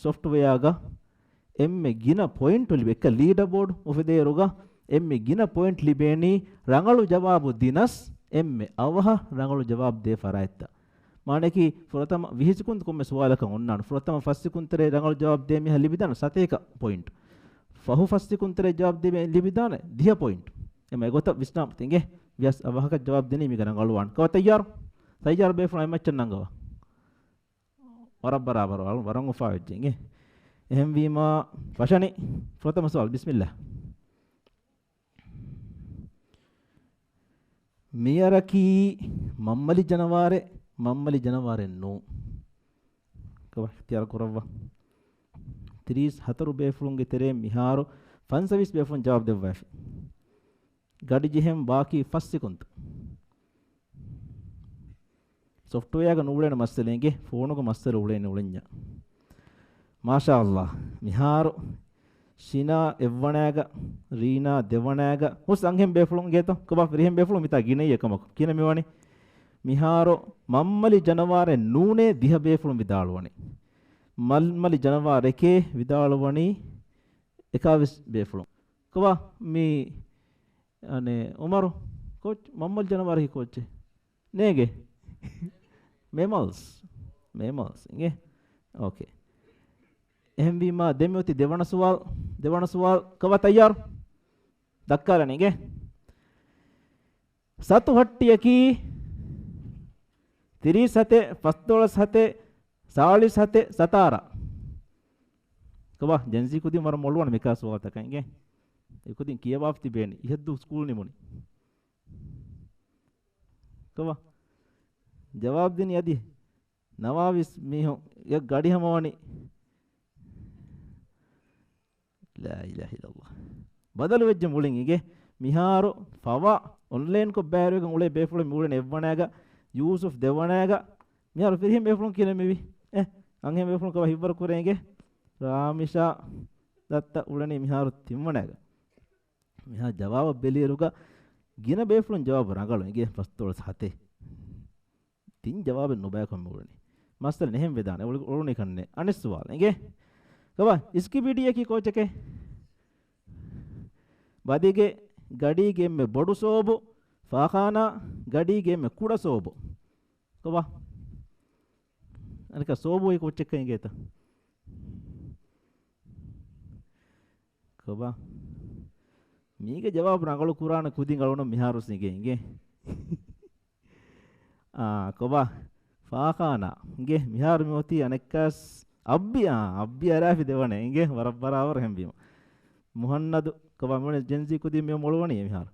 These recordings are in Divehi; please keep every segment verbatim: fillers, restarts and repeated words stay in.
ސޮފްޓްވެއާގަ އެންމެ ގިނަ ޕޮއިންޓު ލިބޭ، އެއްކަ ލީޑަބޯޑް އުފެދޭއިރުގަ އެންމެ ގިނަ ޕޮއިންޓް ލިބޭނީ ރަނގަޅު ޖަވާބު ދިނަސް، އެންމެ އަވަހަށް ރަނގަޅު ޖަވާބު ދޭ ފަރާތްތައް. މާނައަކީ، ފުރަތަމަ ވިހި ސިކުންތު ކޮންމެ ސުވާލަކަށް އޮންނާނެ. ފުރަތަމަ ފަސް ސިކުންތު ތެރޭ ރަނގަޅު ޖަވާބު ދޭ މީހާ ލިބިދާނެ ސަތޭކަ ޕޮއިންޓް. ފަހު ފަސް ސިކުންތު ތެރޭ ޖަވާބު ދޭ މީހާ ލިބިދާނެ ދިހަ ޕޮއިންޓް. އެމަ އެގޮތަށް ވިސްނާ ތިނގެ ވިޔަސް އަވަހަކަށް ޖަވާބު ދިނީ މީގަ ރަނގަޅުވާން. ކަވަ ތައްޔާރު؟ ތައްޔާރު ބޭފުޅުން އެމައްޗަށް ނަންގަވާ. ވަރަށް ބަރާބަރު، ވަރަށް އުފާވެއްޖެ އިނގޭ. އެހެންވީމާ، ފަށަނި ފުރަތަމަ ސުވާލު. ބިސްމިއްލާ. މިޔަރަކީ މަންމަލި ޖަނަވާރެއް، މަންމަލި ޖަނަވާރެއް ނޫން. ކަމަށް އިޚްތިޔާރު ކުރައްވާ. ތިރީސް ހަތަރު ބޭފުޅުންގެ ތެރޭ މިހާރު ފަންސަވީސް ބޭފުޅުން ޖަވާބު ދެއްވައިފި. ގަޑި ޖެހެން ބާކީ ފަސް ސިކުންތު. ސޮފްޓްވެއާގަ ނުއުޅޭނެ މައްސަލައެއް އިނގޭ، ފޯނުގަ މައްސަލަ އުޅޭނެ އުޅެންޏާ. މާޝާﷲ. މިހާރު ޝިނާ އެއްވަނައިގަ، ރީނާ ދެވަނައިގަ، ހުސް އަންހެން ބޭފުޅުން އިނގޭތޯ؟ ކޮބާ ފިރިހެން ބޭފުޅުން މިތާ ގިނައީ އެކަމަކު. ކިހިނެއް މިވަނީ؟ މިހާރު މަންމަލި ޖަނަވާރެއް ނޫނޭ ދިހަ ބޭފުޅުން ވިދާޅުވަނީ. މަންމަލި ޖަނަވާރެކޭ ވިދާޅުވަނީ އެކާވީސް ބޭފުޅުން. ކޮބާ މި، އަނެއް، އުމަރު، ކޯޗް، މަންމަލި ޖަނަވާރަކީ ކޯޗެއް؟ ނޭގެ. މެމަލްސް. މެމަލްސް އިނގޭ. އޯކޭ. އެހެންވީމާ، ދެން މިއޮތީ ދެވަނަ ސުވާލު. ދެވަނަ ސުވާލު. ކަވާ ތައްޔާރު؟ ދައްކާލަނީ އިނގޭ. ސަތު ހައްޓިއަކީ ތިރީސް ހަތެއް، ފަސްދޮޅަސް ހަތެއް، ސާޅީސް ހަތެއް، ސަތާރަ. ކޮބާ، ޖެންޒީ ކުދިން ވަރަށް މޮޅުވަން މިކާ ސުވާލުތަކަށް އިނގޭ. އެ ކުދިން ކިޔަވާފަ ތިބޭނީ. އިހަށްދު ސްކޫލް ނިމުނީ. ކޮބާ، ޖަވާބު ދިނީ އަދި ނަވާވީސް މީހުން ގަޑި ހަމަވަނީ. ލާ އިލާހަ އިއްލައްލާހް. ބަދަލު ވެއްޖެ މުޅިން އިނގޭ. މިހާރު ފަވާ އޮންލައިންކޮށް ބައިވެރިވެގެން އުޅޭ ބޭފުޅެއް މި އުޅެނީ އެއްވަނައިގަ، ޔޫސުފް ދެވަނައިގަ. މިހާރު ފިރިހެން ބޭފުޅުން ކިހިނެއް މިވީ؟ އެ، އަންހެން ބޭފުޅުން ކަމަށް ހިއްވަރު ކުރޭ އިނގޭ. ރާމިޝާ ދައްތަ އުޅެނީ މިހާރު ތިންވަނައިގަ. މިހާ ޖަވާބަށް ބެލިއިރުގަ ގިނަ ބޭފުޅުން ޖަވާބު ރަނގަޅު އިނގޭ. ފަސްދޮޅަސް ހަތެއް. ތިން ޖަވާބެއް ނުބައިކޮށް މި އުޅުނީ. މައްސަލަ ނެހެން ވެދާނެ. އުޅު-، އުޅުނީ ކަންނޭ. އަނެއް ސުވާލު އިނގޭ. ކޮބާ، އިސްކިބިޑީއަކީ ކޯޗެކޭ؟ ބަދިގެ ގަޑީގެ އެންމެ ބޮޑު ސޯބު، ފާޚާނާ ގަޑީގެ އެންމެ ކުޑަ ސޯބު. ކޮބާ؟ އަނެއްކާ ސޯބު އޮތް ކޯޗެއްކަން އިނގޭތަ؟ ކޮބާ؟ މީގެ ޖަވާބު ރަނގަޅު ކުރާނެ ކުދިން އަޅުން މިހާރު ސިނގޭ އިނގޭ. އާ، ކޮބާ؟ ފާޚާނާ. އިނގޭ، މިހާރު މި އޮތީ އަނެއްކާސް އައްބި، އާ، އައްބި އަރާފި ދެވަނަ އިނގޭ، ވަރަށް ބަރާބަރު ހެންވީމަ. މުހަންނަދު، ކޮބާ މިވަނީ ޖެންޒީ ކުދިން މި މޮޅުވަނީ މިހާރު.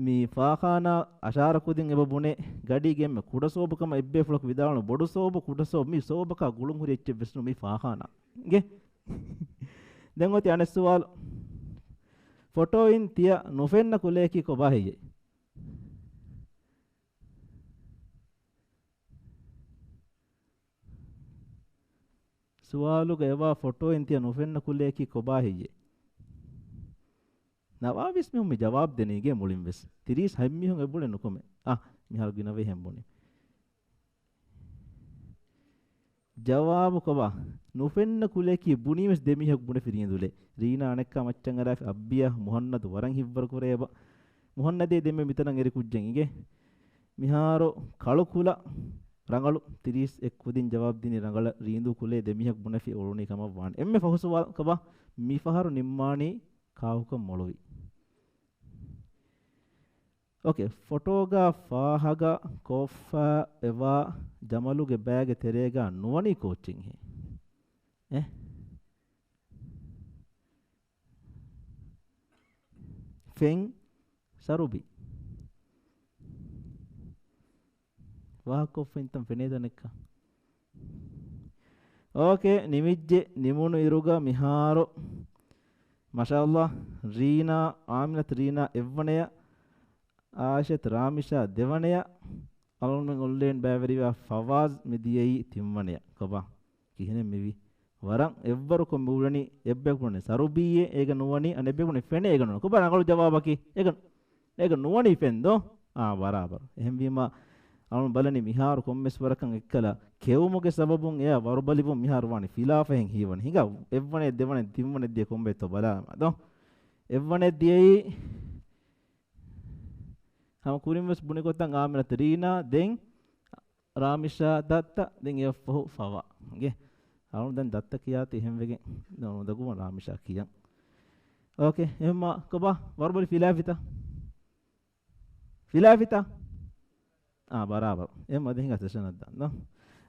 މި ފާޚާނާ އަށާރަ ކުދިން އެބަ ބުނޭ ގަޑީގެ އެންމެ ކުޑަ ސޯބު ކަމަށް އެއްބޭފުޅަކު ވިދާޅުނު ބޮޑު ސޯބު، ކުޑަ ސޯބު، މި ސޯބަކާ ގުޅުން ހުރި އެއްޗެއް ވެސް ނޫން މީ ފާޚާނާ. އިނގޭ؟ ދެން އޮތީ އަނެއް ސުވާލު. ފޮޓޯއިން ތިޔަ ނުފެންނަ ކުލަޔަކީ ކޮބާ ހެއްޔޭ؟ ސުވާލުގަ އެވާ ފޮޓޯއިން ތިޔަ ނުފެންނަ ކުލަޔަކީ ކޮބާ ހެއްޔޭ؟ ނަވާވީސް މީހުން މި ޖަވާބު ދެނީގޭ މުޅިން ވެސް. ތިރީސް ހަތް މީހުން އެބުނެ ނުކުމެ. އާ، މިހާރު ގިނަވެ ހެން ބުނި. ޖަވާބު ކޮބާ؟ ނުފެންނަ ކުލަޔަކީ ބުނީ ވެސް ދެ މީހަކު ބުނެފި ރީނދޫލެއް. ރީނާ އަނެއްކާ މައްޗަށް އަރާފި އައްބިޔާ މުހަންނަދު ވަރަށް ހިތްވަރު ކުރޭ އެބަ. މުހަންނަދޭ ދެންމެ މިތަނަށް އެރި ކުއްޖެއް އިނގޭ. މިހާރު ކަޅު ކުލަ ރަނގަޅު ތިރީސް އެއް ކުދިން ޖަވާބު ދިނީ ރަނގަޅަށް ރީނދޫ ކުލައެއް ދެ މީހަކު ބުނެފި އުޅުނީ ކަމަށް ވާނެ. އެންމެ ފަހު ސުވާލު ކޮބާ؟ މިފަހަރު ނިންމާނީ ކާކުކަން މޮޅުވި. އޯކޭ، ފޮޓޯގަ ފާހަގަ ކޮށްފަ އެވާ ޖަމަލުގެ ބައިގެ ތެރޭގަ ނުވަނީ ކޯއްޗެއްހޭ؟ އެ؟ ފެން ސަރުބީ. ވާހަކަކޮށްފަ އިންތަން ފެނޭ ދަނެއްކަ. އޯކޭ، ނިމިއްޖެ ނިމުނު އިރުގަ މިހާރު. މާޝާﷲ، ރީނާ، އާމިނަތު ރީނާ އެއްވަނަޔަށް، އާއިޝަތު ރާމިޝާ ދެވަނަޔަށް، އަޅުގަނޑުމެން އޮންލައިން ބައިވެރިވާ ފަވާޒް މި ދިޔައީ ތިންވަނަޔަށް. ކޮބާ؟ ކިހިނެއް މިވީ؟ ވަރަށް އެއްވަރުކޮށް މި އުޅެނީ އެއްބަޔަކު ބުނެ ސަރުބީއޭ އޭގަ ނުވަނީ، އަނެއްބަޔަކު ބުނެ ފެނޭ އޭގަ ނުވަނީ. ކޮބާ ރަނގަޅު ޖަވާބަކީ؟ އޭގަ، އޭގަ ނުވަނީ ފެން ދޯ؟ އާ، ބަރާބަރު. އެހެންވީމާ، އަޅުން ބަލަނީ މިހާރު ކޮންމެސް ވަރަކަށް އެއްކަލަ ކެއުމުގެ ސަބަބުން އެއާ ވަރުބަލިވުން މިހާރު ވާނީ ފިލާފަހެން ހީވަނީ. ހިނގާ އެއްވަނެއް ދެވަނެއް ތިންވަނެއް ދިޔަ ކޮންބޭތޯ ބަލާމަ ދޯ. އެއްވަނެއް ދިޔައީ ހަމަ ކުރިން ވެސް ބުނި ގޮތަށް އާމިނަތު ރީނާ، ދެން ރާމިޝާ ދައްތަ، ދެން އެއަށްފަހު ފަވާ. އިނގޭ؟ އަޅުން ދެން ދައްތަ ކިޔާތީ އެހެން ވެގެން ނުދަގުވަން ރާމިޝާ ކިޔަން. އޯކޭ، އެހެންމާ ކޮބާ ވަރުބަލި ފިލާފިތަ؟ ފިލާފިތަ؟ އާ، ބަރާބަރު. އެހެންމާ ދެން ހިނގާ ސެޝަނަށް ދާން ދޯ.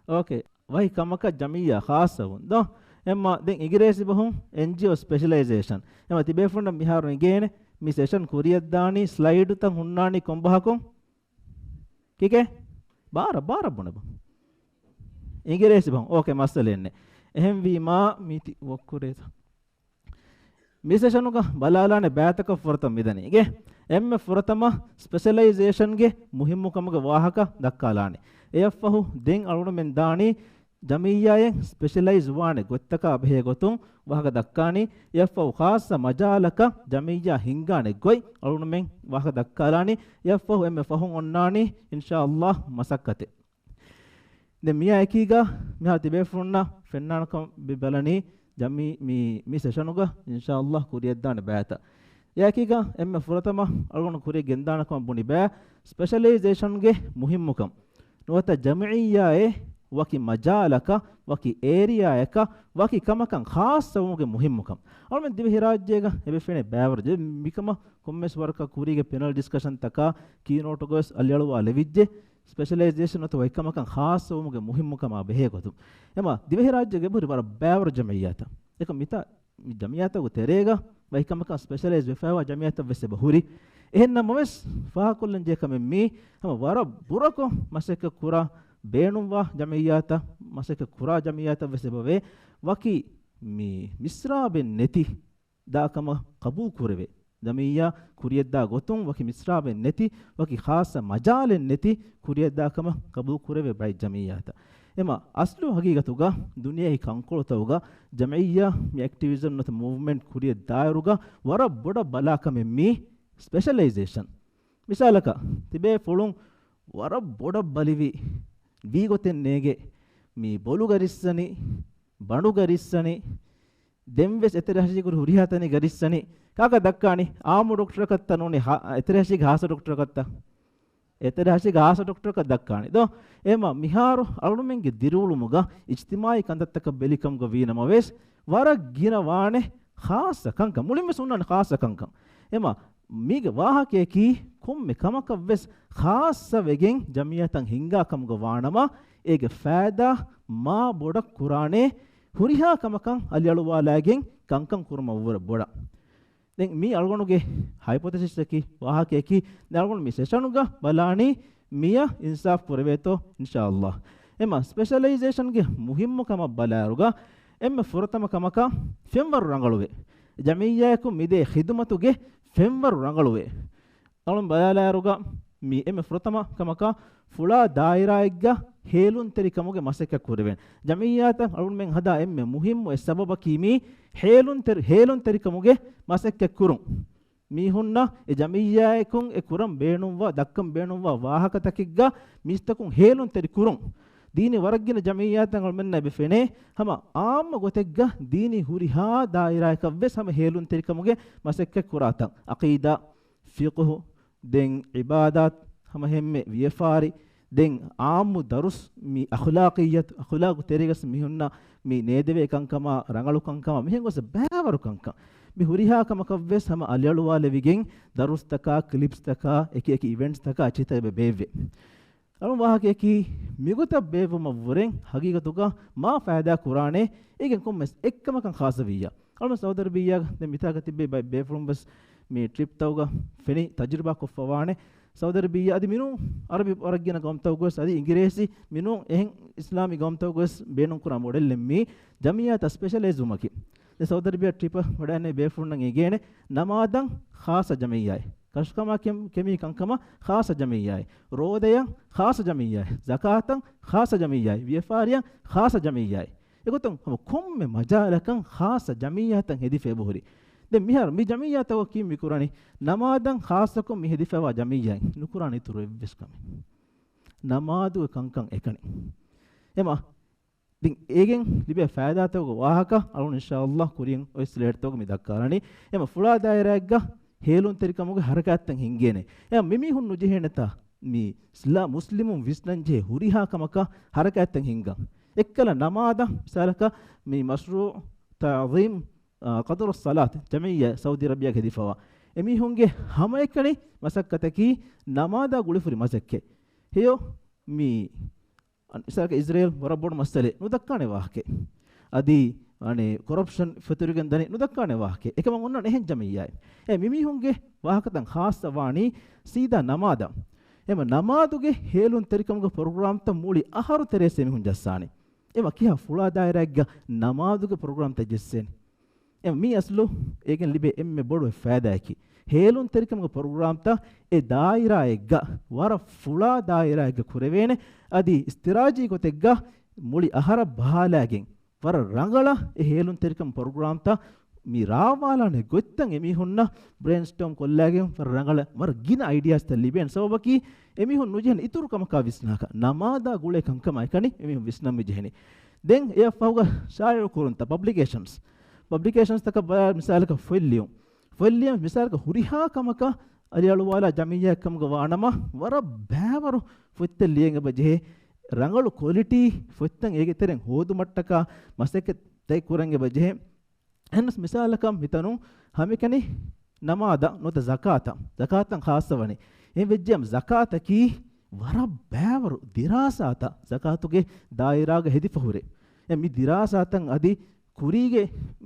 އޯކޭ. ވަކި ކަމަކަށް ޖަމިއްޔާ ޚާއްޞަވުން ދޯ. އެހެންމާ ދެން އިނގިރޭސި ބަހުން އެންޖީއޯ ސްޕެޝަލައިޒޭޝަން. އެހެންމާ ތިބޭފުޅުންނަށް މިހާރު އިނގޭނެ މި ސެޝަން ކުރިއަށްދާނީ ސްލައިޑުތައް ހުންނާނީ ކޮންބަހަކުން؟ ކިކޭ؟ ބާރަށް، ބާރަށް ބުނެބަ. އިނގިރޭސި ބަހުން. އޯކޭ، މައްސަލައެއް ނެތް. އެހެންވީމާ މީތި ވޮއްކުރޭތަ؟ މި ސެޝަނުގަ ބަލާލާނެ ބައިތަކަށް ފުރަތަމަ މިދަނީ. އިނގޭ؟ އެންމެ ފުރަތަމަ ސްޕެޝަލައިޒޭޝަންގެ މުހިއްމުކަމުގެ ވާހަކަ ދައްކާލާނެ. އެއަށްފަހު ދެން އަޅުގަނޑުމެން ދާނީ ޖަމިއްޔާއެއް ސްޕެޝަލައިޒް ވާނެ ގޮތްތަކާ ބެހޭ ގޮތުން ވާހަކަ ދައްކާނީ. އެއަށްފަހު ޚާއްޞަ މަޖާލަކަށް ޖަމިއްޔާ ހިންގާނެ ގޮތް އަޅުގަނޑުމެން ވާހަކަ ދައްކާލާނީ. އެއަށްފަހު އެންމެ ފަހުން އޮންނާނީ އިންޝާﷲ މަސައްކަތެއް. ދެން މިއާ އެކީގަ މިހާރު ތިބޭފުޅުންނަށް ފެންނާނެކަން ބި-، ބަލަނީ ޖަމި-، މި، މި ސެޝަނުގަ އިންޝާﷲ ކުރިއަށްދާނެ ބައިތައް. އެއާއެކީގަ އެންމެ ފުރަތަމަ އަޅުގަނޑު ކުރިއަށް ގެންދާނެކަމަށް ބުނި ބައި ސްޕެޝަލައިޒޭޝަންގެ މުހިއްމުކަން. ނުވަތަ ޖަމިއްޔާއެއް ވަކި މަޖާލަކަށް، ވަކި އޭރިއާއަކަށް، ވަކި ކަމަކަށް ޚާއްޞަވުމުގެ މުހިއްމުކަން. އަޅުމެން ދިވެހިރާއްޖޭގަ އެބަ ފެނޭ ބައިވަރު ޖެ-، މިކަމަށް ކޮންމެސް ވަރަކަށް ކުރީގެ ޕެނަލް ޑިސްކަޝަންތަކާ ކީނޯޓުގަވެސް އަލިއަޅުވާލެވިއްޖެ. ސްޕެޝަލައިޒޭޝަން ނުވަތަ ވަކި ކަމަކަށް ޚާއްޞަވުމުގެ މުހިއްމުކަމާ ބެހޭ ގޮތުން. އެމަ ދިވެހިރާއްޖޭގެ އެބަހުރި ވަރަށް ބައިވަރު ޖަމިއްޔާތައް. އެކަމް މިތާ މި ޖަމިއްޔާތަކުގެ ތެރޭގަ ވަކި ކަމަކަށް ސްޕެޝަލައިޒް ވެފައިވާ ޖަމިއްޔާތައް ވެސް އެބަ ހުރި. އެހެން ނަމަވެސް، ފާހަގަކޮށްލަން ޖެހޭ ކަމެއް މީ، ހަމަ ވަރަށް ބުރަކޮށް މަސައްކަތް ކުރާ ބޭނުންވާ ޖަމިއްޔާތައް، މަސައްކަތް ކުރާ ޖަމިއްޔާތައް ވެސް އެބަވޭ. ވަކި މި މިސްރާބެއް ނެތި ދާ ކަމަށް ޤަބޫލު ކުރެވޭ. ޖަމިއްޔާ ކުރިއަށްދާ ގޮތުން ވަކި މިސްރާބެއް ނެތި، ވަކި ޚާއްޞަ މަޖާލެއް ނެތި ކުރިއަށްދާ ކަމަށް ޤަބޫލު ކުރެވޭ ބައެއް ޖަމިއްޔާތައް. އެމަ އަސްލު ހަގީގަތުގަ ދުނިޔޭ ކަންކޮޅުތަކުގަ ޖަމިއްޔާ މި އެކްޓިވިޒަމް ނުވަތަ މޫވްމެންޓް ކުރިއަށްދާއިރުގަ ވަރަށް ބޮޑަށް ބަލާ ކަމެއް މީ ސްޕެޝަލައިޒޭޝަން. މިސާލަކަށް، ތިބޭފުޅުން ވަރަށް ބޮޑަށް ބަލިވި ވީގޮތެއް ނޭގެ، މީ ބޮލުގަ ރިއްސަނީ، ބަނޑުގަ ރިއްސަނީ، ދެންވެސް އެތެރެ ހަށިގުރު ހުރިހާ ތަނެއްގަ ރިއްސަނީ. ކާކަށް ދައްކާނީ؟ އާއްމު ޑޮކްޓަރަކަށްތަ ނޫނީ ހާ-، އެތެރެ ހަށިގެ ހާއްސަ ޑޮކްޓަރަކަށްތަ؟ އެތެރެ ހަށިގެ ހާއްސަ ޑޮކްޓަރަކަށް ދައްކާނީ ދޯ. އެމަ މިހާރު އަޅުމެންގެ ދިރިއުޅުމުގަ އިޖްތިމާއީ ކަންތައްތަކަށް ބެލިކަމުގަ ވީނަމަވެސް، ވަރަށް ގިނަ ވާނެ ޚާއްޞަ ކަންކަން. މުޅިންވެސް ހުންނާނެ ޚާއްޞަ ކަންކަން. އެމަ މީގެ ވާހަކަޔަކީ ކޮންމެ ކަމަކަށްވެސް ޚާއްޞަވެގެން ޖަމިއްޔާތައް ހިންގާ ކަމުގަ ވާނަމަ، އޭގެ ފައިދާ މާ ބޮޑަށް ކުރާނެ ހުރިހާ ކަމަކަށް އަލިއަޅުވާލައިގެން ކަންކަން ކުރުމަށްވުރެ ބޮޑަށް. ދެން މީ އަޅުގަނޑުގެ ހައިޕޮތެސިސްއަކީ، ވާހަކަޔަކީ. ދެން އަޅުގަނޑު މި ސެޝަނުގަ ބަލާނީ މިޔަށް އިންސާފް ކުރެވޭތޯ، އިންޝާﷲ. އެމަ ސްޕެޝަލައިޒޭޝަންގެ މުހިއްމު ކަމަށް ބަލާއިރުގަ، އެންމެ ފުރަތަމަ ކަމަކަށް ފެންވަރު ރަނގަޅުވޭ. ޖަމިއްޔާއަކު މިދޭ ޚިދުމަތުގެ ފެންވަރު ރަނގަޅުވޭ. އަޅުން ބަލާލާއިރުގަ މި އެންމެ ފުރަތަމަ ކަމަކަށް ފުޅާ ދާއިރާއެއްގަ ހޭލުންތެރިކަމުގެ މަސައްކަތް ކުރެވޭނެ. ޖަމިއްޔާތައް އަޅުންމެން ހަދާ އެންމެ މުހިއްމު އެއް ސަބަބަކީ މީ ހޭލުންތެރި-، ހޭލުންތެރިކަމުގެ މަސައްކަތް ކުރުން. މީހުންނަށް އެ ޖަމިއްޔާއަކުން އެ ކުރަން ބޭނުންވާ، ދައްކަން ބޭނުންވާ ވާހަކަތަކެއްގަ މީސްތަކުން ހޭލުންތެރި ކުރުން. ދީނީ ވަރަށް ގިނަ ޖަމިއްޔާތައް އަޅުމެންނަށް އެބަ ފެނޭ، ހަމަ އާއްމު ގޮތެއްގަ ދީނީ ހުރިހާ ދާއިރާއަކަށްވެސް ހަމަ ހޭލުންތެރިކަމުގެ މަސައްކަތް ކުރާތަން. ޢަޤީދާ، ފިޤުހު، ދެން ޢިބާދާތް، ހަމަ ހެންމެ ވިޔަފާރި، ދެން އާއްމު ދަރުސް، މި އަޚްލާޤިއްޔަތު، އަޚްލާޤު ތެރޭގަސް މީހުންނަށް މި ނޭދެވޭ ކަންކަމާ، ރަނގަޅު ކަންކަމާ، މިހެން ގޮސް ބައިވަރު ކަންކަން. މި ހުރިހާ ކަމަކަށްވެސް ހަމަ އަލިއަޅުވާލެވިގެން ދަރުސްތަކާ، ކްލިޕްސްތަކާ، އެކި އެކި އިވެންޓްސްތަކާ އެއްޗިތައް އެބަ ބޭއްވޭ. އަޅުން ވާހަކަޔަކީ މިގޮތަށް ބޭއްވުމަށްވުރެން ހަގީގަތުގަ މާ ފައިދާ ކުރާނެ އޭގެން ކޮންމެސް އެއްކަމަކަށް ޚާއްޞަވިއްޔާ. އަޅުން ސައުދި އަރަބިއްޔާގަ ދެން މިތާގަ ތިއްބެވި ބައެއް ބޭފުޅުން ވެސް މި ޓްރިޕްތަކުގަ ފެނި ތަޖުރިބާ ކޮށްފަވާނެ. ސައުދި އަރަބިއްޔާ އަދި މިނޫން އަރަބި ވަރަށް ގިނަ ގައުމުތަކުގަވެސް އަދި އިނގިރޭސި މިނޫން އެހެން އިސްލާމީ ގައުމުތަކުގަވެސް ބޭނުންކުރާ މޮޑެލްއެއް މީ ޖަމިއްޔާތައް ސްޕެޝަލައިޒް ވުމަކީ. ދެން ސައުދި އަރަބިއްޔާ ޓްރިޕަށް ވަޑައިގެންނެވި ބޭފުޅުންނަށް އެނގޭނެ ނަމާދަށް ޚާއްޞަ ޖަމިއްޔާއެއް. ކަށުކަމާ ކެ-، ކެމީ ކަންކަމަށް ޚާއްޞަ ޖަމިއްޔާއެއް. ރޯދަޔަށް ޚާއްޞަ ޖަމިއްޔާއެއް. ޒަކާތަށް ޚާއްޞަ ޖަމިއްޔާއެއް. ވިޔަފާރިއަށް ޚާއްޞަ ޖަމިއްޔާއެއް. އެގޮތުން ހަމަ ކޮންމެ މަޖާލަކަށް ޚާއްޞަ ޖަމިއްޔާތައް ހެދިފަ އެބަހުރި. ދެން މިހާރު މި ޖަމިއްޔާތަކަށް ކީ މި ކުރަނީ ނަމާދަށް ޚާއްޞަކޮށް މި ހެދިފައިވާ ޖަމިއްޔާއެއް ނުކުރާނެ އިތުރު އެއްވެސް ކަމެއް. ނަމާދުގެ ކަންކަން އެކަނި. އެމަ ދެން އޭގެން ލިބޭ ފައިދާތަކުގެ ވާހަކަ އަޅުން އިންޝާﷲ ކުރިން އޮތް ސްލައިޑްތަކުގަ މި ދައްކާލަނީ. އެމަ ފުޅާ ދާއިރާއެއްގަ ހޭލުންތެރިކަމުގެ ހަރަކާތްތައް ހިންގޭނެ. އެމަ މިމީހުން ނުޖެހޭނެތާ މި އިސްލާ-، މުސްލިމުން ވިސްނަންޖެހޭ ހުރިހާ ކަމަކަށް ހަރަކާތްތައް ހިންގަން. އެއްކަލަ ނަމާދަށް މިސާލަކަށް މި މަޝްރޫޢު ތަޢުޒީމް، އާ، ޤަދުރުއްޞަލާތް ޖަމިއްޔާ ސައުދީ ޢަރަބިއްޔާގަ ހެދިފަވާ އެމީހުންގެ ހަމައެކަނި މަސައްކަތަކީ ނަމާދާ ގުޅިފުރި މަސައްކަތް. ހެޔޮ މި އަން މިސާލަކަށް އިޒްރޭލް ވަރަށް ބޮޑު މައްސަލައެއް ނުދައްކާނެ ވާހަކައެއް. އަދި އަނެއް ކޮރަޕްޝަން ފެތުރިގެން ދަނީ ނުދައްކާނެ ވާހަކައެއް. އެކަމަށް އޮންނާނެ އެހެން ޖަމިއްޔާއެއް. އެ މިމީހުންގެ ވާހަކަތައް ޚާއްޞަ ވާނީ ސީދާ ނަމާދަށް. އެމަ ނަމާދުގެ ހޭލުންތެރިކަމުގެ ޕްރޮގްރާމްތައް މުޅި އަހަރު ތެރޭސް އެމީހުން ޖައްސާނެ. އެމަ ކިހާ ފުޅާ ދާއިރާއެއްގަ ނަމާދުގެ ޕްރޮގްރާމްތައް ޖެއްސޭނެ. އެ މީ އަސްލު އޭގެން ލިބޭ އެންމެ ބޮޑު އެއް ފައިދާއަކީ، ހޭލުންތެރިކަމުގެ ޕްރޮގްރާމްތައް އެ ދާއިރާއެއްގަ ވަރަށް ފުޅާ ދާއިރާއެއްގަ ކުރެވޭނެ. އަދި އިސްތިރާޖީ ގޮތެއްގަ މުޅި އަހަރަށް ބަހާލާގެން ވަރަށް ރަނގަޅަށް އެ ހޭލުންތެރިކަމު ޕްރޮގްރާމްތައް މި ރާވާލާނެ ގޮތްތައް އެމީހުންނަށް ބްރެއިންސްޓޯމް ކޮށްލާގެން ވަރަށް ރަނގަޅަށް ވަރަށް ގިނަ އައިޑިއާސްތައް ލިބޭނެ. ސަބަބަކީ އެމީހުން ނުޖެހެން އިތުރު ކަމަކާ ވިސްނާކަށް ނަމާދާ ގުޅޭ ކަންކަމާ އެކަނި އެމީހުން ވިސްނަން މި ޖެހެނީ. ދެން އެއަށް ފަހުގަ ޝާއިޢު ކުރުންތައް، ޕަބްލިކޭޝަންސް. ޕަބްލިކޭޝަންސްތަކަށް ބަލާ މިސާލަކަށް ފޮތް ލިޔުން. ފޮތް ލިޔަން މިސާލަކަށް ހުރިހާ ކަމަކަށް އަލިއަޅުވާލާ ޖަމިއްޔާއެއްކަމުގަ ވާނަމަ، ވަރަށް ބައިވަރު ފޮތްތައް ލިޔަން އެބަ ޖެހޭ. ރަނގަޅު ކޮލިޓީ ފޮތްތައް އޭގެ ތެރެއިން ހޯދުމަށްޓަކާ މަސައްކަތްތައް ކުރަން އެބަ ޖެހޭ. އެހެންނަސް މިސާލަކަށް މިތަނުން ހަމެކަނި ނަމާދަށް ނުވަތަ ޒަކާތަށް، ޒަކާތަށް ޚާއްޞަވަނީ. އެހެން ވެއްޖެއްޔާމު ޒަކާތަކީ ވަރަށް ބައިވަރު ދިރާސާތައް ޒަކާތުގެ ދާއިރާގަ ހެދިފަ ހުރޭ. އެ މި ދިރާސާތައް އަދި ކުރީގެ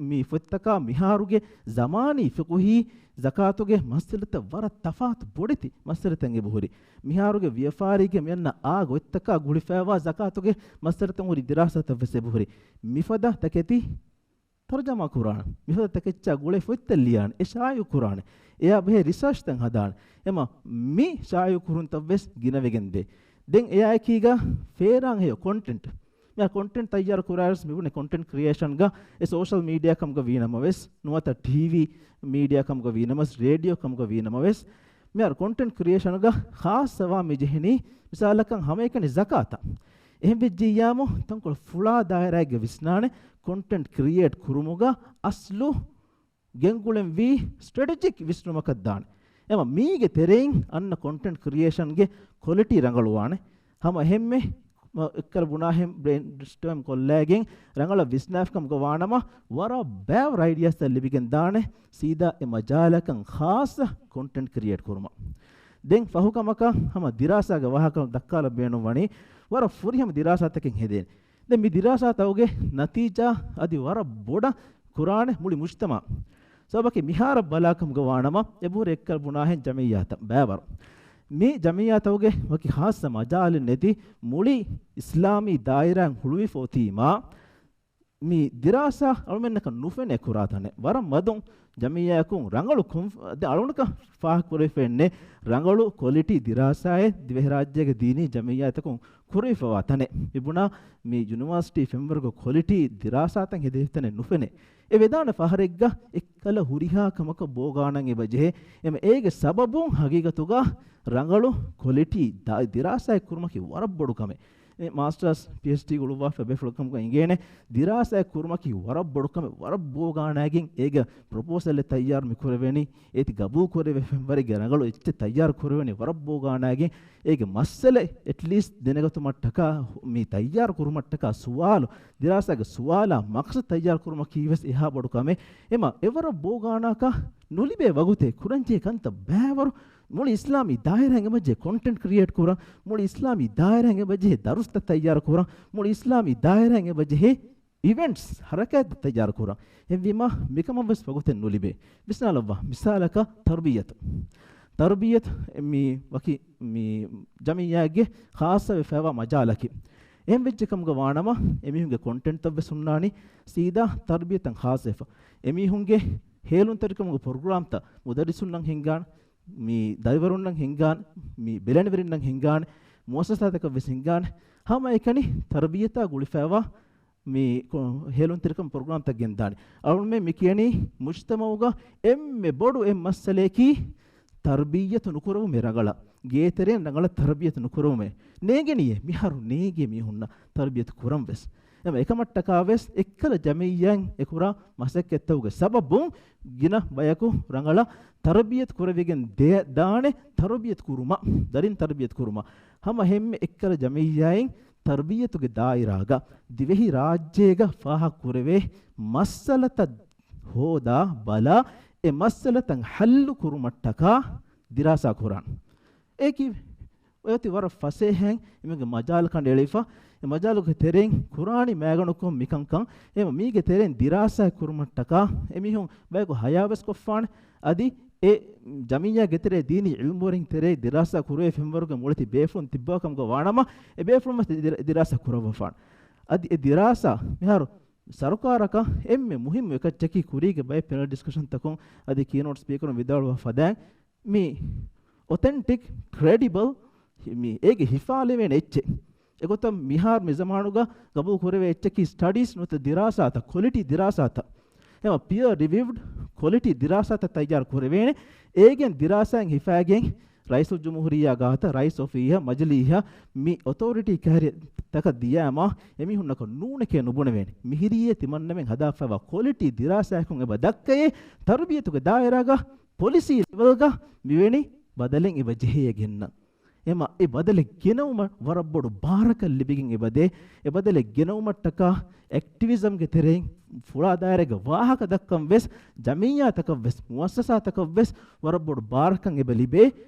މި ފޮތްތަކާ މިހާރުގެ ޒަމާނީ ފިޤުހީ ޒަކާތުގެ މައްސަލަތައް ވަރަށް ތަފާތު ބޮޑެތި މައްސަލަތައް އެބަހުރި. މިހާރުގެ ވިޔަފާރީގެ މިއަންނަ އާ ގޮތްތަކާ ގުޅިފައިވާ ޒަކާތުގެ މައްސަލަތައް ހުރި ދިރާސާތައް ވެސް އެބަހުރި. މިފަދަ ތަކެތި ތަރުޖަމާ ކުރާނެ. މިފަދަ ތަކެއްޗާ ގުޅޭ ފޮތްތައް ލިޔާނެ. އެ ޝާއިޢު ކުރާނެ. އެއާ ބެހޭ ރިސާޗްތައް ހަދާނެ. އެމަ މި ޝާއިޢު ކުރުންތައް ވެސް ގިނަވެގެން ދޭ. ދެން އެއާއެކީގަ ފޭރާން ހެޔޮ ކޮންޓެންޓް. މިއާ ކޮންޓެންޓް ތައްޔާރު ކުރާއިރުސް މިބުނެ ކޮންޓެންޓް ކްރިއޭޝަންގަ އެ ސޯޝަލް މީޑިއާ ކަމުގަ ވީނަމަވެސް، ނުވަތަ ޓީވީ މީޑިއާ ކަމުގަ ވީނަމަވެސް، ރޭޑިއޯ ކަމުގަ ވީނަމަވެސް، މިހާރު ކޮންޓެންޓް ކްރިއޭޝަނުގަ ޚާއްޞަވާ މި ޖެހެނީ މިސާލަކަށް ހަމައެކަނި ޒަކާތަށް. އެހެން ވެއްޖެއްޔާމު ތަންކޮޅު ފުޅާ ދާއިރާއެއްގަ ވިސްނާނެ ކޮންޓެންޓް ކްރިއޭޓް ކުރުމުގަ އަސްލު ގެންގުޅެންވީ ސްޓްރެޓެޖިކް ވިސްނުމަކަށް ދާނެ. އެމަ މީގެ ތެރެއިން އަންނަ ކޮންޓެންޓް ކްރިއޭޝަންގެ ކޮލިޓީ ރަނގަޅުވާނެ. ހަމަ އެހެންމެ އެއްކަލަ ބުނާހެން ބްރެއިންސްޓޯމް ކޮށްލައިގެން ރަނގަޅަށް ވިސްނާފިކަމުގަ ވާނަމަ، ވަރަށް ބައިވަރު އައިޑިއާސްތައް ލިބިގެން ދާނެ ސީދާ އެ މަޖާލަކަށް ޚާއްޞަ ކޮންޓެންޓް ކްރިއޭޓް ކުރުމަށް. ދެން ފަހުކަމަކަށް ހަމަ ދިރާސާގެ ވާހަކަ ދައްކާލަން ބޭނުންވަނީ، ވަރަށް ފުރިހަމަ ދިރާސާތަކެއް ހެދޭނެ. ދެން މި ދިރާސާތަކުގެ ނަތީޖާ އަދި ވަރަށް ބޮޑަށް ކުރާނެ މުޅި މުޖްތަމަޢަށް. ސަބަބަކީ މިހާރަށް ބަލާކަމުގަ ވާނަމަ، އެބަހުރި އެއްކަލަ ބުނާހެން ޖަމިއްޔާތައް ބައިވަރު. މި ޖަމިއްޔާތަކުގެ ވަކި ޚާއްޞަ މަޖާލެއް ނެތި މުޅި އިސްލާމީ ދާއިރާއިން ހުޅުވިފަ އޮތީމާ، މި ދިރާސާ އަޅުމެންނަކަށް ނުފެނޭ ކުރާ ތަނެއް. ވަރަށް މަދުން ޖަމިއްޔާއަކުން ރަނގަޅު ކޮން-، ދެ އަޅުނަކަށް ފާހަގަކުރެވިފައެއްނެއް ރަނގަޅު ކޮލިޓީ ދިރާސާއެއް ދިވެހިރާއްޖޭގެ ދީނީ ޖަމިއްޔާތަކުން ކުރެވިފަވާ ތަނެއް. މިބުނާ މި ޔުނިވާސިޓީ ފެންވަރުގެ ކޮލިޓީ ދިރާސާތައް ހެދެވި ތަނެއް ނުފެނޭ. އެ ވެދާނެ ފަހަރެއްގަ އެއްކަލަ ހުރިހާ ކަމަކަށް ބޯގާނަން އެބަ ޖެހޭ. އެމަ އޭގެ ސަބަބުން ހަގީގަތުގަ ރަނގަޅު ކޮލިޓީ ދާ-، ދިރާސާއެއް ކުރުމަކީ ވަރަށް ބޮޑު ކަމެއް. މި މާސްޓާސް، ޕީއެޗްޑީ ގުޅުއްވާފަ ބޭފުޅަކަމުގަ އިނގޭނެ ދިރާސާއެއް ކުރުމަކީ ވަރަށް ބޮޑު ކަމެއް، ވަރަށް ބޯގާނައިގެން އޭގެ ޕްރޮޕޯސަލެއް ތައްޔާރު މި ކުރެވޭނީ، އޭތި ގަބޫލު ކުރެވޭ ފެންވަރެއްގެ ރަނގަޅު އެއްޗެއް ތައްޔާރު ކުރެވޭނީ ވަރަށް ބޯގާނައިގެން އޭގެ މައްސަލަ އެޓްލީސްޓް ދެނެގަތުމަށްޓަކާ މި ތައްޔާރު ކުރުމަށްޓަކާ ސުވާލު، ދިރާސާގެ ސުވާލާ މަޤްޞަދު ތައްޔާރު ކުރުމަކީ ވެސް އެހާ ބޮޑު ކަމެއް. އެމަ އެވަރަށް ބޯގާނާކަށް ނުލިބޭ ވަގުތެއް ކުރަންޖެހޭ ކަންތައް ބައިވަރު މުޅި އިސްލާމީ ދާއިރާއިން އެބަޖެހޭ ކޮންޓެންޓް ކްރިއޭޓް ކުރަން، މުޅި އިސްލާމީ ދާއިރާއިން އެބަޖެހޭ ދަރުސްތައް ތައްޔާރު ކުރަން، މުޅި އިސްލާމީ ދާއިރާއިން އެބަޖެހޭ އިވެންޓްސް ހަރަކާތްތައް ތައްޔާރު ކުރަން. އެހެންވީމާ، މިކަމަށް ވެސް ވަގުތެއް ނުލިބޭ. ވިސްނާލައްވާ، މިސާލަކަށް ތަރުބިއްޔަތު. ތަރުބިއްޔަތު މި ވަކި މި ޖަމިއްޔާއެއްގެ ޚާއްޞަވެފައިވާ މަޖާލަކީ. އެހެން ވެއްޖެ ކަމުގަ ވާނަމަ، އެމީހުންގެ ކޮންޓެންޓްތައް ވެސް ހުންނާނީ ސީދާ ތަރުބިއްޔަތަށް ޚާއްޞަވެފަ. އެމީހުންގެ ހޭލުންތެރިކަމުގެ ޕްރޮގްރާމްތައް މުދައްރިސުންނަށް ހިންގާނެ، މި ދަރިވަރުންނަށް ހިންގާނެ، މި ބެލެނިވެރިންނަށް ހިންގާނެ، މުއައްސަސާތަކަށް ވެސް ހިންގާނެ. ހަމައެކަނި ތަރުބިއްޔަތާ ގުޅިފައިވާ މި ކޮ-، ހޭލުންތެރިކަމު ޕްރޮގްރާމްތައް ގެންދާނެ. އަޅުމެން މި ކިޔަނީ މުޖްތަމަޢުގަ އެންމެ ބޮޑު އެއް މައްސަލަޔަކީ ތަރުބިއްޔަތު ނުކުރެވުމެއް ރަނގަޅަށް. ގޭތެރެއިން ރަނގަޅަށް ތަރުބިޔަތު ނުކުރުމޭ. ނޭނގެނީއޭ މިހާރު ނޭނގޭ މީހުންނަށް ތަރުބިޔަތު ކުރަން ވެސް. އެމަ އެކަމަށްޓަކާ ވެސް އެއްކަލަ ޖަމިއްޔާއިން އެކުރާ މަސައްކަތްތަކުގެ ސަބަބުން ގިނަ ބަޔަކު ރަނގަޅަށް ތަރުބިޔަތު ކުރެވިގެން ދޭ-، ދާނެ ތަރުބިޔަތު ކުރުމަށް، ދަރިން ތަރުބިޔަތު ކުރުމަށް. ހަމަ އެހެންމެ އެއްކަލަ ޖަމިއްޔާއިން ތަރުބިޔަތުގެ ދާއިރާގަ ދިވެހި ރާއްޖޭގަ ފާހަގަ ކުރެވޭ މައްސަލަތައް ހޯދާ ބަލާ، އެ މައްސަލަތައް ހައްލު ކުރުމަށްޓަކާ ދިރާސާ ކުރާން. އެކި އޮތި ވަރަށް ފަސޭހައިން އެމީގެ މަޖާލު ކަނޑައެޅިފަ، އެ މަޖާލުގެ ތެރެއިން ކުރާނީ މައިގަނޑުކޮށް މިކަންކަން، އެ މީގެ ތެރެއިން ދިރާސާ ކުރުމަށްޓަކާ އެމީހުން ބަޔަކު ހަޔާވެސް ކޮށްފާނެ. އަދި އެ ޖަމިއްޔާގެ ތެރޭ ދީނީ އިލްމުވެރިން ތެރޭ ދިރާސާ ކުރެވޭ ފެންވަރުގެ މުޅިތި ބޭފުޅުން ތިއްބާ ކަމުގަ ވާނަމަ، އެ ބޭފުޅުން ވެސް ދިރާ-، ދިރާސާ ކުރައްވަފާނެ. އަދި އެ ދިރާސާ މިހާރު ސަރުކާރަކަށް އެންމެ މުހިއްމު އެކައްޗަކީ ކުރީގެ ބައެއް ޕެނަލް ޑިސްކަޝަންތަކުން އަދި ކީނޯޓް ސްޕީކަރުން ވިދާޅުވާ ފަދައިން މި އޮތެންޓިކް، ކްރެޑިބަލް، މި އޭގެ ހިފާލެވޭނެ އެއްޗެއް. އެގޮތަށް މިހާރު މި ޒަމާނުގަ ގަބޫލު ކުރެވޭ އެއްޗަކީ ސްޓަޑީސް ނުވަތަ ދިރާސާތައް، ކޮލިޓީ ދިރާސާތައް. އެމަ ޕިއަރ ރިވިއުޑް ކޮލިޓީ ދިރާސާތައް ތައްޔާރު ކުރެވޭނެ. އޭގެން ދިރާސާއިން ހިފާގެން ރައީސުލްޖުމްހޫރިއްޔާ ގާތަށް، ރައީސް އޮފީހަށް، މަޖިލީހަށް މި އޮތޯރިޓީ ކައިރިތަކަށް ދިޔާމަ، އެމީހުންނަކަށް ނޫނެކޭ ނުބުނެވޭނެ. މިހިރީއޭ ތިމަންނަމެން ހަދާފައިވާ ކޮލިޓީ ދިރާސާއަކުން އެބަ ދައްކައޭ، ތަރުބިޔަތުގެ ދާއިރާގަ ޕޮލިސީ ލެވެލްގަ މިވެނި ބަދަލެއް އެބަ ޖެހޭ ގެންނަން. އެމަ އެ ބަދަލެއް ގެނައުމަށް ވަރަށް ބޮޑު ބާރަކަށް ލިބިގެން އެބަދޭ. އެ ބަދަލެއް ގެނައުމަށްޓަކާ އެކްޓިވިޒަމްގެ ތެރެއިން ފުޅާ ދާއިރާގެ ވާހަކަ ދައްކަން ވެސް ޖަމިއްޔާތަކަށް ވެސް މުއައްސަސާތަކަށް ވެސް ވަރަށް ބޮޑު ބާރަކަށް އެބަ ލިބޭ.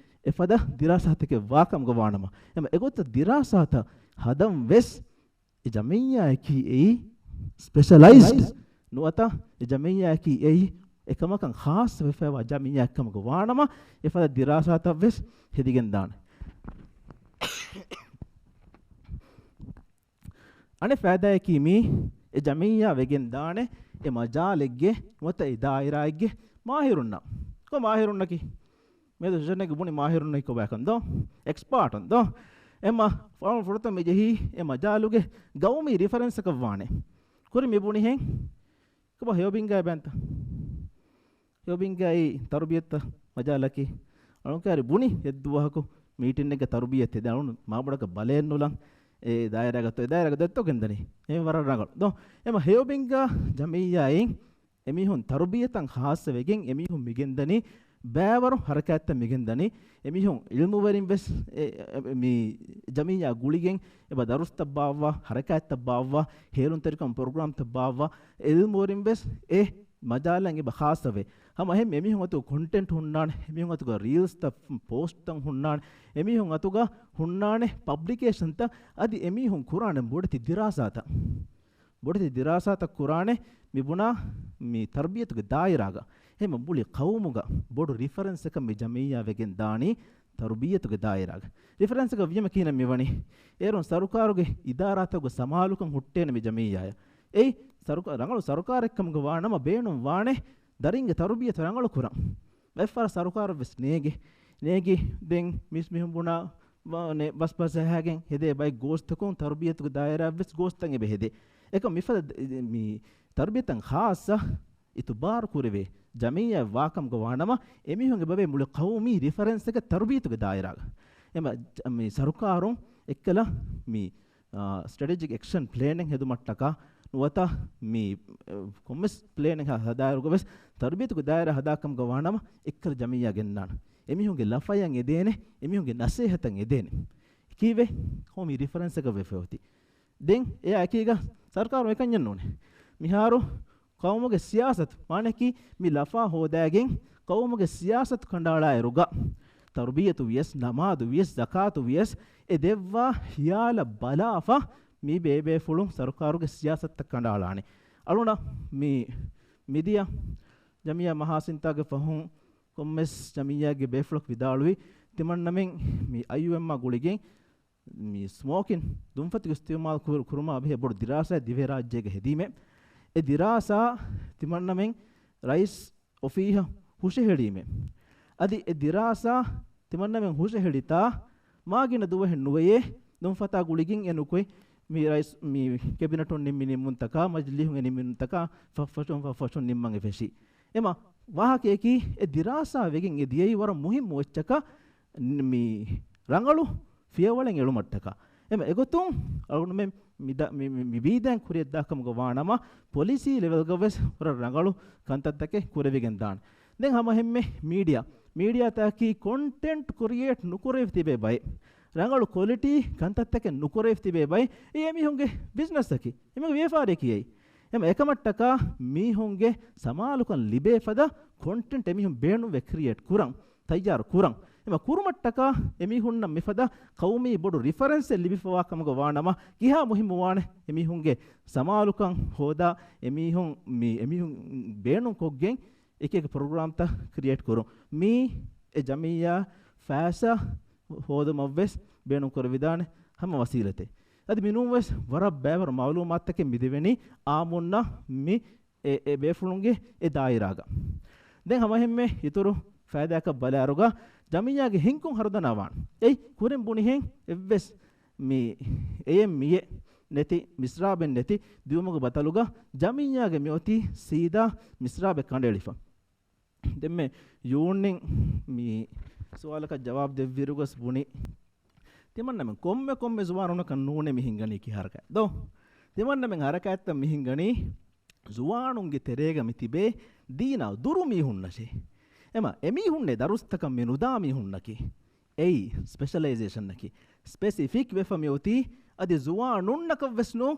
އެފަދަ ދިރާސާތަކެއް ވާކަމުގަ ވާނަމަ، އެމަ އެގޮތަށް ދިރާސާތައް ހަދަން ވެސް އެ ޖަމިއްޔާއަކީ އެއީ ސްޕެޝަލައިޒްޑް ނުވަތަ އެ ޖަމިއްޔާއަކީ އެއީ އެކަމަކަށް ޚާއްޞަވެފައިވާ ޖަމިއްޔާއެއްކަމުގަ ވާނަމަ، އެފަދަ ދިރާސާތައް ވެސް ހެދިގެން ދާނެ. އަނެއް ފައިދާއަކީ މީ އެ ޖަމިއްޔާ ވެގެން ދާނެ އެ މަޖާލެއްގެ ނުވަތަ އެ ދާއިރާއެއްގެ މާހިރުންނަށް. ކޮ މާހިރުންނަކީ؟ މިއަދު ސެޝަނެއްގެ ބުނި މާހިރުންނަކީ ކޮބާކަން ދޯ؟ އެކްސްޕާޓުން ދޯ؟ އެމަ ފަހުން ފުރަތަމަ މި ޖެހީ އެ މަޖާލުގެ ގައުމީ ރިފަރެންސަކަށް ވާނެ. ކުރި މި ބުނިހެން ކޮބާ ހެޔޮބިންގާ ބޭންތަ؟ ހެޔޮބިންގާ އެއީ ތަރުބިޔަތްތައް މަޖާލަކީ. އަޅުން ކާރި ބުނި އެއްދުވަހަކު މީޓިންއެއްގަ ތަރުބިޔަތް އެދެ އަޅުން މާބޮޑަކަށް ބަލައެއް ނުލަން. އެ ދާއިރާގަތޯ އެ ދާއިރާގަތޯ ދެއްތޯ ގެންދަނީ. އެ ވަރަށް ރަނގަޅު. ދޯ؟ އެމަ ހެޔޮބިންގާ ޖަމިއްޔާއިން އެމީހުން ތަރުބިޔަތަށް ޚާއްޞަވެގެން އެމީހުން މިގެންދަނީ ބައިވަރު ހަރަކާތްތައް މިގެންދަނީ. އެމީހުން އިލްމުވެރިން ވެސް އެ، އެ، މި ޖަމިއްޔާ ގުޅިގެން އެބަ ދަރުސްތައް ބާއްވާ، ހަރަކާތްތައް ބާއްވާ، ހޭލުންތެރިކަން ޕްރޮގްރާމްތައް ބާއްވާ، އެ އިލްމުވެރިން ވެސް އެ މަޖާލަށް އެބަ ޚާއްޞަވޭ. ހަމަ އެހެން އެމީހުން އަތުގަ ކޮންޓެންޓް ހުންނާނެ، އެމީހުން އަތުގަ ރީލްސްތައް ޕޯސްޓްތައް ހުންނާނެ، އެމީހުން އަތުގަ ހުންނާނެ ޕަބްލިކޭޝަންތައް، އަދި އެމީހުން ކުރާނެ ބޮޑެތި ދިރާސާތައް. ބޮޑެތި ދިރާސާތައް ކުރާނެ މި ބުނާ މި ތަރުބިޔަތުގެ ދާއިރާގަ. އެހެން މުޅި ޤައުމުގަ ބޮޑު ރިފަރެންސަކަށް މި ޖަމިއްޔާ ވެގެން ދާނީ ތަރުބިޔަތުގެ ދާއިރާގަ. ރިފަރެންސަކަށް ވީމަ ކިހިނެއް މިވަނީ؟ އޭރުން ސަރުކާރުގެ އިދާރާތަކުގެ ސަމާލުކަން ހުއްޓޭނެ މި ޖަމިއްޔާއަށް. އެއީ ސަރުކާ-، ރަނގަޅު ސަރުކާރެއްކަމުގަ ވާނަމަ ބޭނުން ވާނެ ދަރިންގެ ތަރުބިޔަތު ރަނގަޅު ކުރަން. ވެފަރ ސަރުކާރަށް ވެސް ނޭނގެ. ނޭނގި ދެން މިސް މިހުން ބުނާ ވަ-، ނެ-، ބަސް ބަސް ޖަހާގެން ހެދޭ ބައެއް ގޯސްތަކުން ތަރުބިޔަތުގެ ދާއިރާ ވެސް ގޯސްތައް އެބަ ހެދޭ. އެކަމް މިފަދަ ދ-، މި ތަރުބިޔަތަށް ޚާއްޞަ އިތުބާރު ކުރެވޭ ޖަމިއްޔާ ވާކަމުގަ ވާނަމަ، އެމީހުން އެބަވޭ މުޅި ޤައުމީ ރިފަރެންސްއެއްގެ ތަރުބިޔަތުގެ ދާއިރާގަ. އެމަ ޖ-، މި ސަރުކާރުން އެއްކަލަ މި، އާ، ސްޓްރެޓެޖިކް އެކްޝަން ޕްލޭނެއް ހެދުމަށްޓަކާ ނުވަތަ މި، އެ، ކޮންމެސް ޕްލޭނެއް ހަ-، ހަދާއިރުގަ ވެސް ތަރުބިޔަތުގެ ދާއިރާ ހަދާކަމުގަ ވާނަމަ އެއްކަލަ ޖަމިއްޔާ ގެންނާނެ. އެމީހުންގެ ލަފަޔަށް އެދޭނެ، އެމީހުންގެ ނަސޭހަތަށް އެދޭނެ. ކީއްވެ؟ ޤައުމީ ރިފަރެންސަކަށް ވެފަ އޮތީ. ދެން އެއާ އެކީގަ ސަރުކާރު އެކަންޏެއް ނޫނޭ. މިހާރު ޤައުމުގެ ސިޔާސަތު، މާނައަކީ މި ލަފާ ހޯދާގެން ޤައުމުގެ ސިޔާސަތު ކަނޑައަޅާއިރުގަ، ތަރުބިޔަތު ވިޔަސް، ނަމާދު ވިޔަސް، ޒަކާތު ވިޔަސް، އެ ދެއްވާ ހިޔާލަށް ބަލާފަ، މި ބޭބޭފުޅުން ސަރުކާރުގެ ސިޔާސަތުތައް ކަނޑައަޅާނެ. އަޅުނަ މި މިދިޔަ ޖަމިއްޔާ މަހާސިންތާގެ ފަހުން ކޮންމެސް ޖަމިއްޔާގެ ބޭފުޅަކު ވިދާޅުވި، ތިމަންނަމެން މި އައިޔޫއެމްއާ ގުޅިގެން މި ސްމޯކިން ދުންފަތުގެ އިސްތިޢުމާލު ކުރު-، ކުރުމާ ބެހޭ ބޮޑު ދިރާސާއެއް ދިވެހިރާއްޖޭގަ ހެދީމޭ. އެ ދިރާސާ ތިމަންނަމެން ރައީސް އޮފީހަށް ހުށަހެޅީމޭ. އަދި އެ ދިރާސާ ތިމަންނަމެން ހުށަހެޅިތާ މާގިނަ ދުވަހެއް ނުވެޔޭ، ދުންފަތާ ގުޅިގެން އެ ނުކުތް މި ރައީސް މި ކެބިނެޓުން ނިންމި ނިންމުންތަކާ، މަޖިލީހުން އެ ނިންމުންތަކާ ފަށްފަށުން ފަށްފަށުން ނިންމަން އެ ފެށީ. އެމަ ވާހަކަޔަކީ އެ ދިރާސާ ވެގެން އެ ދިޔައީ ވަރަށް މުހިއްމު އެއްޗަކަށް މި ރަނގަޅު ފިޔަވަޅެއް އެޅުމަށްޓަކާ. އެމަ އެގޮތުން އަޅުގަނޑުމެން މި ދަ-، މި، މި، މި ވީދައިން ކުރިޔަށްދާ ކަމުގަ ވާނަމަ، ޕޮލިސީ ލެވެލްގަ ވެސް ވަރަށް ރަނގަޅު ކަންތައްތަކެއް ކުރެވިގެން ދާނެ. ދެން ހަމަ ހެންމެ މީޑިއާ، މީޑިއާތަކީ ކޮންޓެންޓް ކްރިއޭޓް ނުކުރެވި ތިބޭ ބައެއް، ރަނގަޅު ކޮލިޓީ ކަންތައްތަކެއް ނުކުރެވި ތިބޭ ބައެއް، އެ އެމީހުންގެ ބިޒްނަސްއަކީ، އެމީހުންގެ ވިޔަފާރިއަކީ އެއީ. އެމަ އެކަމަށްޓަކާ މީހުންގެ ސަމާލުކަން ލިބޭ ފަދަ ކޮންޓެންޓް އެމީހުން ބޭނުންވެ ކްރިއޭޓް ކުރަން، ތައްޔާރު ކުރަން. އެމަ ކުރުމަށްޓަކާ އެމީހުންނަށް މިފަދަ ޤައުމީ ބޮޑު ރިފަރެންސެއް ލިބިފަވާ ކަމުގަ ވާނަމަ، ކިހާ މުހިއްމުވާނެ އެމީހުންގެ ސަމާލުކަން ހޯދާ، އެމީހުން މި، އެމީހުން ބޭނުން ކޮށްގެން އެކި އެކި ޕްރޮގްރާމްތައް ކްރިއޭޓް ކުރުން. މީ އެ ޖަމިއްޔާ ފައިސާ ހޯދުމަށްވެސް ބޭނުން ކުރެވިދާނެ ހަމަ ވަސީލަތެއް. އަދި މިނޫންވެސް ވަރަށް ބައިވަރު މައުލޫމާތުތަކެއް މިދެވެނީ އާއްމުންނަށް މި އެ، އެ ބޭފުޅުންގެ އެ ދާއިރާގަ. ދެން ހަމަހެންމެ އިތުރު ފައިދާއަކަށް ބަލާއިރުގަ ޖަމިއްޔާގެ ހިންގުން ހަރުދަނާ ވާން. އެއީ ކުރިން ބުނިހެން އެއްވެސް މި އެއެއް މިއެއް ނެތި މިސްރާބެއް ނެތި ދިއުމުގެ ބަދަލުގަ ޖަމިއްޔާގެ މިއޮތީ ސީދާ މިސްރާބެއް ކަނޑައެޅިފަ. ދެންމެ ޔޫންއިން މި ސުވާލަކަށް ޖަވާބު ދެއްވިއިރުގަސް ބުނި، ތިމަންނަމެން ކޮންމެ ކޮންމެ ޒުވާނުންނަކަށް ނޫނޭ މި ހިންގަނީ ކިހާ ހަރަކާތް ދޯ؟ ތިމަންނަމެން ހަރަކާތްތައް މި ހިންގަނީ ޒުވާނުންގެ ތެރޭގަ މި ތިބޭ ދީނާ ދުރު މީހުންނަށޭ. އެމަ އެމީހުންނޭ ދަރުސްތަކަށް މި ނުދާ މީހުންނަކީ. އެއީ ސްޕެޝަލައިޒޭޝަންއަކީ. ސްޕެސިފިކް ވެފަ މި އޮތީ އަދި ޒުވާނުންނަކަށް ވެސް ނޫ،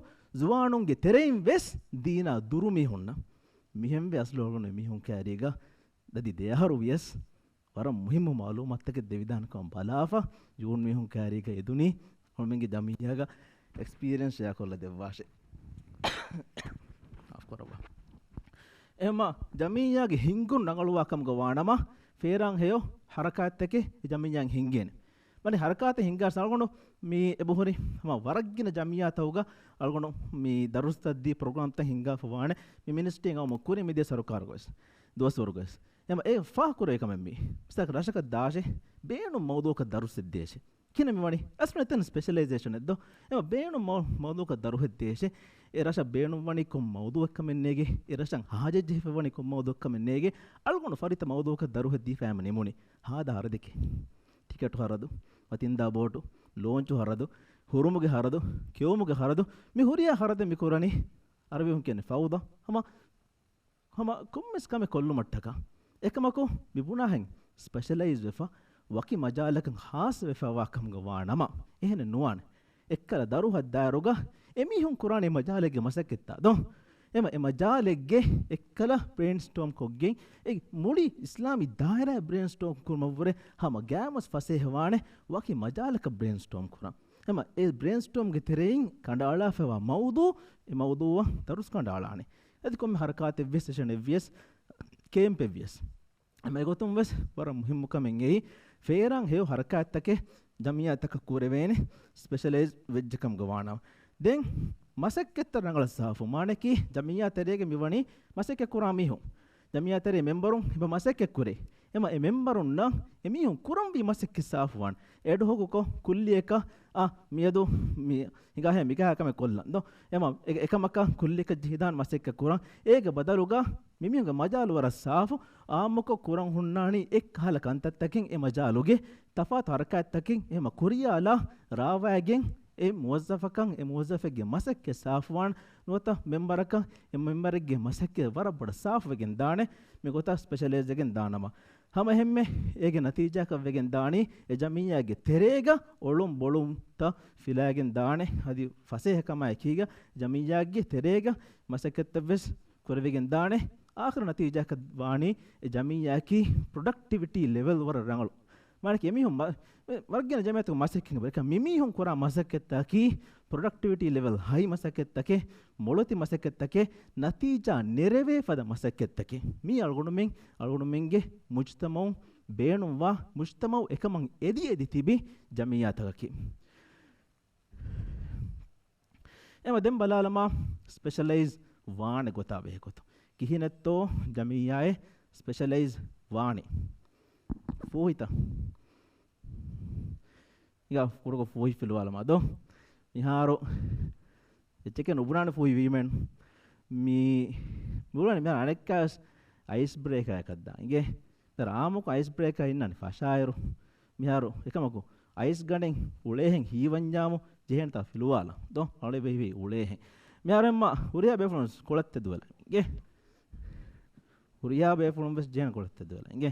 ޒުވާނުންގެ ތެރެއިން ވެސް ދީނާ ދުރު މީހުންނަށް. މިހެންވެ އަސްލު އަޅުގަނޑު މީހުން ކައިރީގަ ދަދި ދެއަހަރު ވިޔަސް ވަރަށް މުހިއްމު މައުލޫމާތުތަކެއް ދެވިދާނެ ކަމަށް ބަލާފަ، ޔޫން މީހުން ކައިރީގަ އެދުނީ ހަމަމެންގެ ޖަމިއްޔާގަ އެކްސްޕީރިއެންސް ޝެއާ ކޮށްލަ ދެއްވާށޭ. މާފު ކުރައްވާ. އެހެންމަ ޖަމިއްޔާގެ ހިންގުން ރަނގަޅުވާ ކަމުގަ ވާނަމަ، ފޭރާން ހެޔޮ ހަރަކާތްތަކެއް އެ ޖަމިއްޔާއިން ހިންގޭނެ. މަނި ހަރަކާތެއް ހިންގާ އަޅުގަނޑު މި އެބަހުރި ހަމަ ވަރަށްގިނަ ޖަމިއްޔާތަކުގަ އަޅުގަނޑު މި ދަރުސްތައްދީ ޕްރޮގްރާމްތައް ހިންގާފަ ވާނެ. މި މިނިސްޓްރީން އައުމު ކުރި މިދިޔަ ސަރުކާރުގަވެސް ދުވަސްވަރުގަވެސް. އެމަ އެ ފާހަކުރޭ ކަމެއް މީ. މިސާލަކަށް ރަށަކަށް ދާށޭ، ބޭނުން މައުޟޫޢަކަށް ދަރުސްއެއް ދޭށޭ. ކިހިނެއް މިވަނީ؟ އަސްލު އެތަން ސްޕެޝަލައިޒޭޝަނެއް ދޯ؟ އެމަ ބޭނުން މައު-، މައުޟޫޢަކަށް ދަރުހެއް ދޭށޭ. އެ ރަށަށް ބޭނުން ވަނީ ކޮން މައުޟޫޢެއްކަމެއް ނޭގެ؟ އެ ރަށަށް ހާޖަތް ޖެހިފަ ވަނީ ކޮން މައުޟޫޢެއްކަމެއް ނޭގެ؟ އަޅުގަނޑު ފަރިތަ މައުޟޫޢަކަށް ދަރުހެއް ދީފަ އެމަ ނިމުނީ. ހާދަ ހަރަދެކޭ. ޓިކެޓު ހަރަދު، މަތިންދާ ބޯޓު، ލޯންޗު ހަރަދު، ހުރުމުގެ ހަރަދު، ކެއުމުގެ ހަރަދު، މި ހުރިހާ ހަރަދެއް މި ކުރަނީ އަރަބިހުން ކިޔަނީ ފައުޟާ. ހަމަ ހަމަ ކޮންމެސް ކަމެއް ކޮށްލުމަށްޓަކާ. އެކަމަކު މި ބުނާހެން ސްޕެޝަލައިޒް ވެފަ، ވަކި މަޖާލަކަށް ޚާއްޞަ ވެފަވާ ކަމުގަ ވާ ނަމަ، އެހެނެއް ނުވާނެ. އެއްކަލަ ދަރުހަށް ދާއިރުގަ އެމީހުން ކުރާނީ މަޖާލެއްގެ މަސައްކަތްތާ ދޯ؟ އެމަ އެ މަޖާލެއްގެ އެއްކަލަ ބްރެއިންސްޓޯމް ކޮށްގެން، އެ މުޅި އިސްލާމީ ދާއިރާ ބްރެއިންސްޓޯމް ކުރުމަށްވުރެ ހަމަ ގާމަސް ފަސޭހަވާނެ ވަކި މަޖާލަކަށް ބްރެއިންސްޓޯމް ކުރަން. އެމަ އެ ބްރެއިންސްޓޯމްގެ ތެރެއިން ކަނޑައަޅާފައިވާ މައުޟޫޢު، އެ މައުޟޫޢަށް ދަރުސް ކަނޑައަޅާނެ. އަދި ކޮންމެ ހަރަކާތެއްވިޔަސް، ސެޝަނެއްވިޔަސް، ކޭމްޕެއްވިޔަސް. އެމަ އެގޮތުން ވެސް ވަރަށް މުހިއްމު ކަމެއް އެއީ، ފޭރާން ހެޔޮ ހަރަކާތްތަކެއް ޖަމިއްޔާތަކަށް ކުރެވޭނެ، ސްޕެޝަލައިޒް ވެއްޖެ ކަމުގަ ވާނަމަ. ދެން މަސައްކަތްތައް ރަނގަޅަށް ސާފު. މާނައަކީ ޖަމިއްޔާ ތެރޭގަ މިވަނީ މަސައްކަތް ކުރާ މީހުން. ޖަމިއްޔާ ތެރޭ މެމްބަރުން އެބަ މަސައްކަތް ކުރޭ. އެމަ އެ މެމްބަރުންނަށް އެމީހުން ކުރަންވީ މަސައްކަތް ސާފުވާން. އެޑްހޮކުކޮށް ކުއްލިއަކަށް އާ މިއަދު މި ހިނގާހޭ މިކަހަ ކަމެއް ކޮށްލަން ދޯ؟ އެމަ އެ-، އެކަމަކަށް ކުއްލިއަކަށް ޖެހިދާން މަސައްކަތް ކުރަން. އޭގެ ބަދަލުގަ މިމީހުންގެ މަޖާލު ވަރަށް ސާފު، އާއްމުކޮށް ކުރަން ހުންނާނީ އެއްކަހަލަ ކަންތައްތަކެއް އެ މަޖާލުގެ ތަފާތު ހަރަކާތްތަކެއް އެމަ ކުރިޔާލާ ރާވައިގެން އެ މުވައްޒަފަކަށް އެ މުވައްޒަފެއްގެ މަސައްކަތް ސާފުވާން ނުވަތަ މެމްބަރަކަށް އެ މެމްބަރެއްގެ މަސައްކަތް ވަރަށް ބޮޑަށް ސާފުވެގެން ދާނެ މިގޮތަށް ސްޕެޝަލައިޒްވެގެން ދާނަމަ. ހަމަ އެހެންމެ އޭގެ ނަތީޖާއަކަށް ވެގެން ދާނީ އެ ޖަމިއްޔާގެ ތެރޭގަ އޮޅުން ބޮޅުންތައް ފިލާގެން ދާނެ. އަދި ފަސޭހަކަމާ އެކީގަ ޖަމިއްޔާގެ ތެރޭގަ މަސައްކަތްތައްވެސް ކުރެވިގެން ދާނެ. އާޚިރު ނަތީޖާއަކަށް ވާނީ އެ ޖަމިއްޔާއަކީ ޕްރޮޑަކްޓިވިޓީ ލެވެލް ވަރަށް ރަނގަޅު. މާނައަކީ އެމީހުން މަ-، މެ-، ވަރަށްގިނަ ޖަމިއްޔާތަކުން މަސައްކަތް ކުރޭ. އެކަމަކު މިމީހުން ކުރާ މަސައްކަތްތަކީ ޕްރޮޑަކްޓިވިޓީ ލެވެލް ހައި މަސައްކަތްތަކެއް، މޮޅޮތި މަސައްކަތްތަކެއް، ނަތީޖާ ނެރެވޭ ފަދަ މަސައްކަތްތަކެއް. މީ އަޅުގަނޑުމެން، އަޅުގަނޑުމެންގެ މުޖްތަމައު ބޭނުންވާ، މުޖްތަމައު އެކަމަށް އެދި އެދި ތިބި ޖަމިއްޔާތަކަކީ. އެމަ ދެން ބަލާލަމާ، ސްޕެޝަލައިޒް ވާނެ ގޮތާ ބެހޭ ގޮތުން. ކިހިނެއްތޯ ޖަމިއްޔާއެއް ސްޕެޝަލައިޒް ވާނީ؟ ފޫހިތައް. އިގާ ކުޑަކޮށް ފޫހި ފިލުވާލަމާ ދޯ. މިހާރު އެއްޗެކޭ ނުބުނާނެ ފޫހި ވީމެން. މީ، މި ބުނާނެ މިހާރު އަނެއްކާވެސް އައިސް ބްރޭކާއަކަށް ދާ. އިނގޭ؟ ދަރާ އާއްމުކޮށް އައިސް ބްރޭކާ އިންނާނެ ފަށާއިރު. މިހާރު އެކަމަކު އައިސް ގަނޑެއް އުޅޭހެން ހީވަންޏާމު ޖެހޭނެތާ ފިލުވާލަން. ދޯ؟ އަޅެ ބެހި އުޅޭހެން. މިހާރު އެމްމަ ހުރިހާ ބޭފުޅުން ކޮޅަށް ތެދުވެލަ. އިނގޭ. ހުރިހާ ބޭފުޅުން ވެސް ޖެހޭނެ ކޮޅަށް ތެދުވެލަ. އިނގޭ.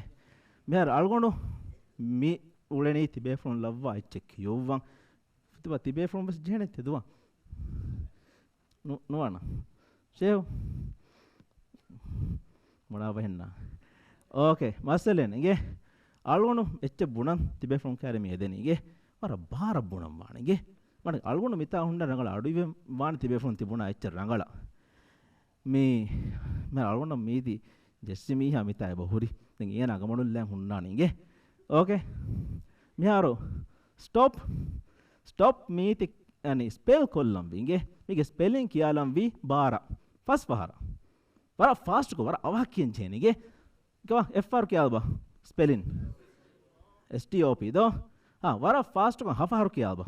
މިހާރު އަޅުގަނޑު މި އުޅެނީ ތިބޭފުޅުން ލައްވާ އެއްޗެއް ކިޔުއްވަން. ތިބޭފުޅުން ވެސް ޖެހޭނެ ތެދުވަން. ނު-، ނުވާނަ. ޝޭހު. މޮޅާ ބަހެއްނާ. އޯކޭ، މައްސަލައެއް ނެތް. އިނގޭ. އަޅުގަނޑު އެއްޗެއް ބުނަން ތިބޭފުޅުން ކާރި މި އެދެނީ. އިނގޭ. ވަރަށް ބާރަށް ބުނަން ވާނެ. އިނގޭ. ވަނަ އަޅުގަނޑު މިތާ ހުންނަ ރަނގަޅަށް އަޑުއިވެ ވާނެ ތިބޭފުޅުން ތި ބުނާ އެއްޗެއް ރަނގަޅަށް. މި، މި އަޅުގަނޑަށް މީތި ޖެއްސި މީހާ މިތާ އެބަ ހުރި. ދެން އޭނަ އަނގަމަޑުން ލައިން ހުންނާނެ. އިނގޭ. އޯކޭ. މިހާރު ސްޓޮޕް. ސްޓޮޕް މީތި އަނި ސްޕެލް ކޮށްލަން ވީ. އިނގޭ. މީގެ ސްޕެލިން ކިޔާލަން ވީ ބާރަށް. ފަސް ފަހަރަށް. ވަރަށް ފާސްޓްކޮށް، ވަރަށް އަވަހަށް ކިޔަން ޖެހޭނެ. އިނގޭ. ކަމާ އެފް އާރު ކިޔާލަބަ ސްޕެލިން. އެސް ޓީ އޯ ޕީ ދޯ؟ އާ، ވަރަށް ފާސްޓްކޮށް ހަ ފަހަރު ކިޔާލަބަ.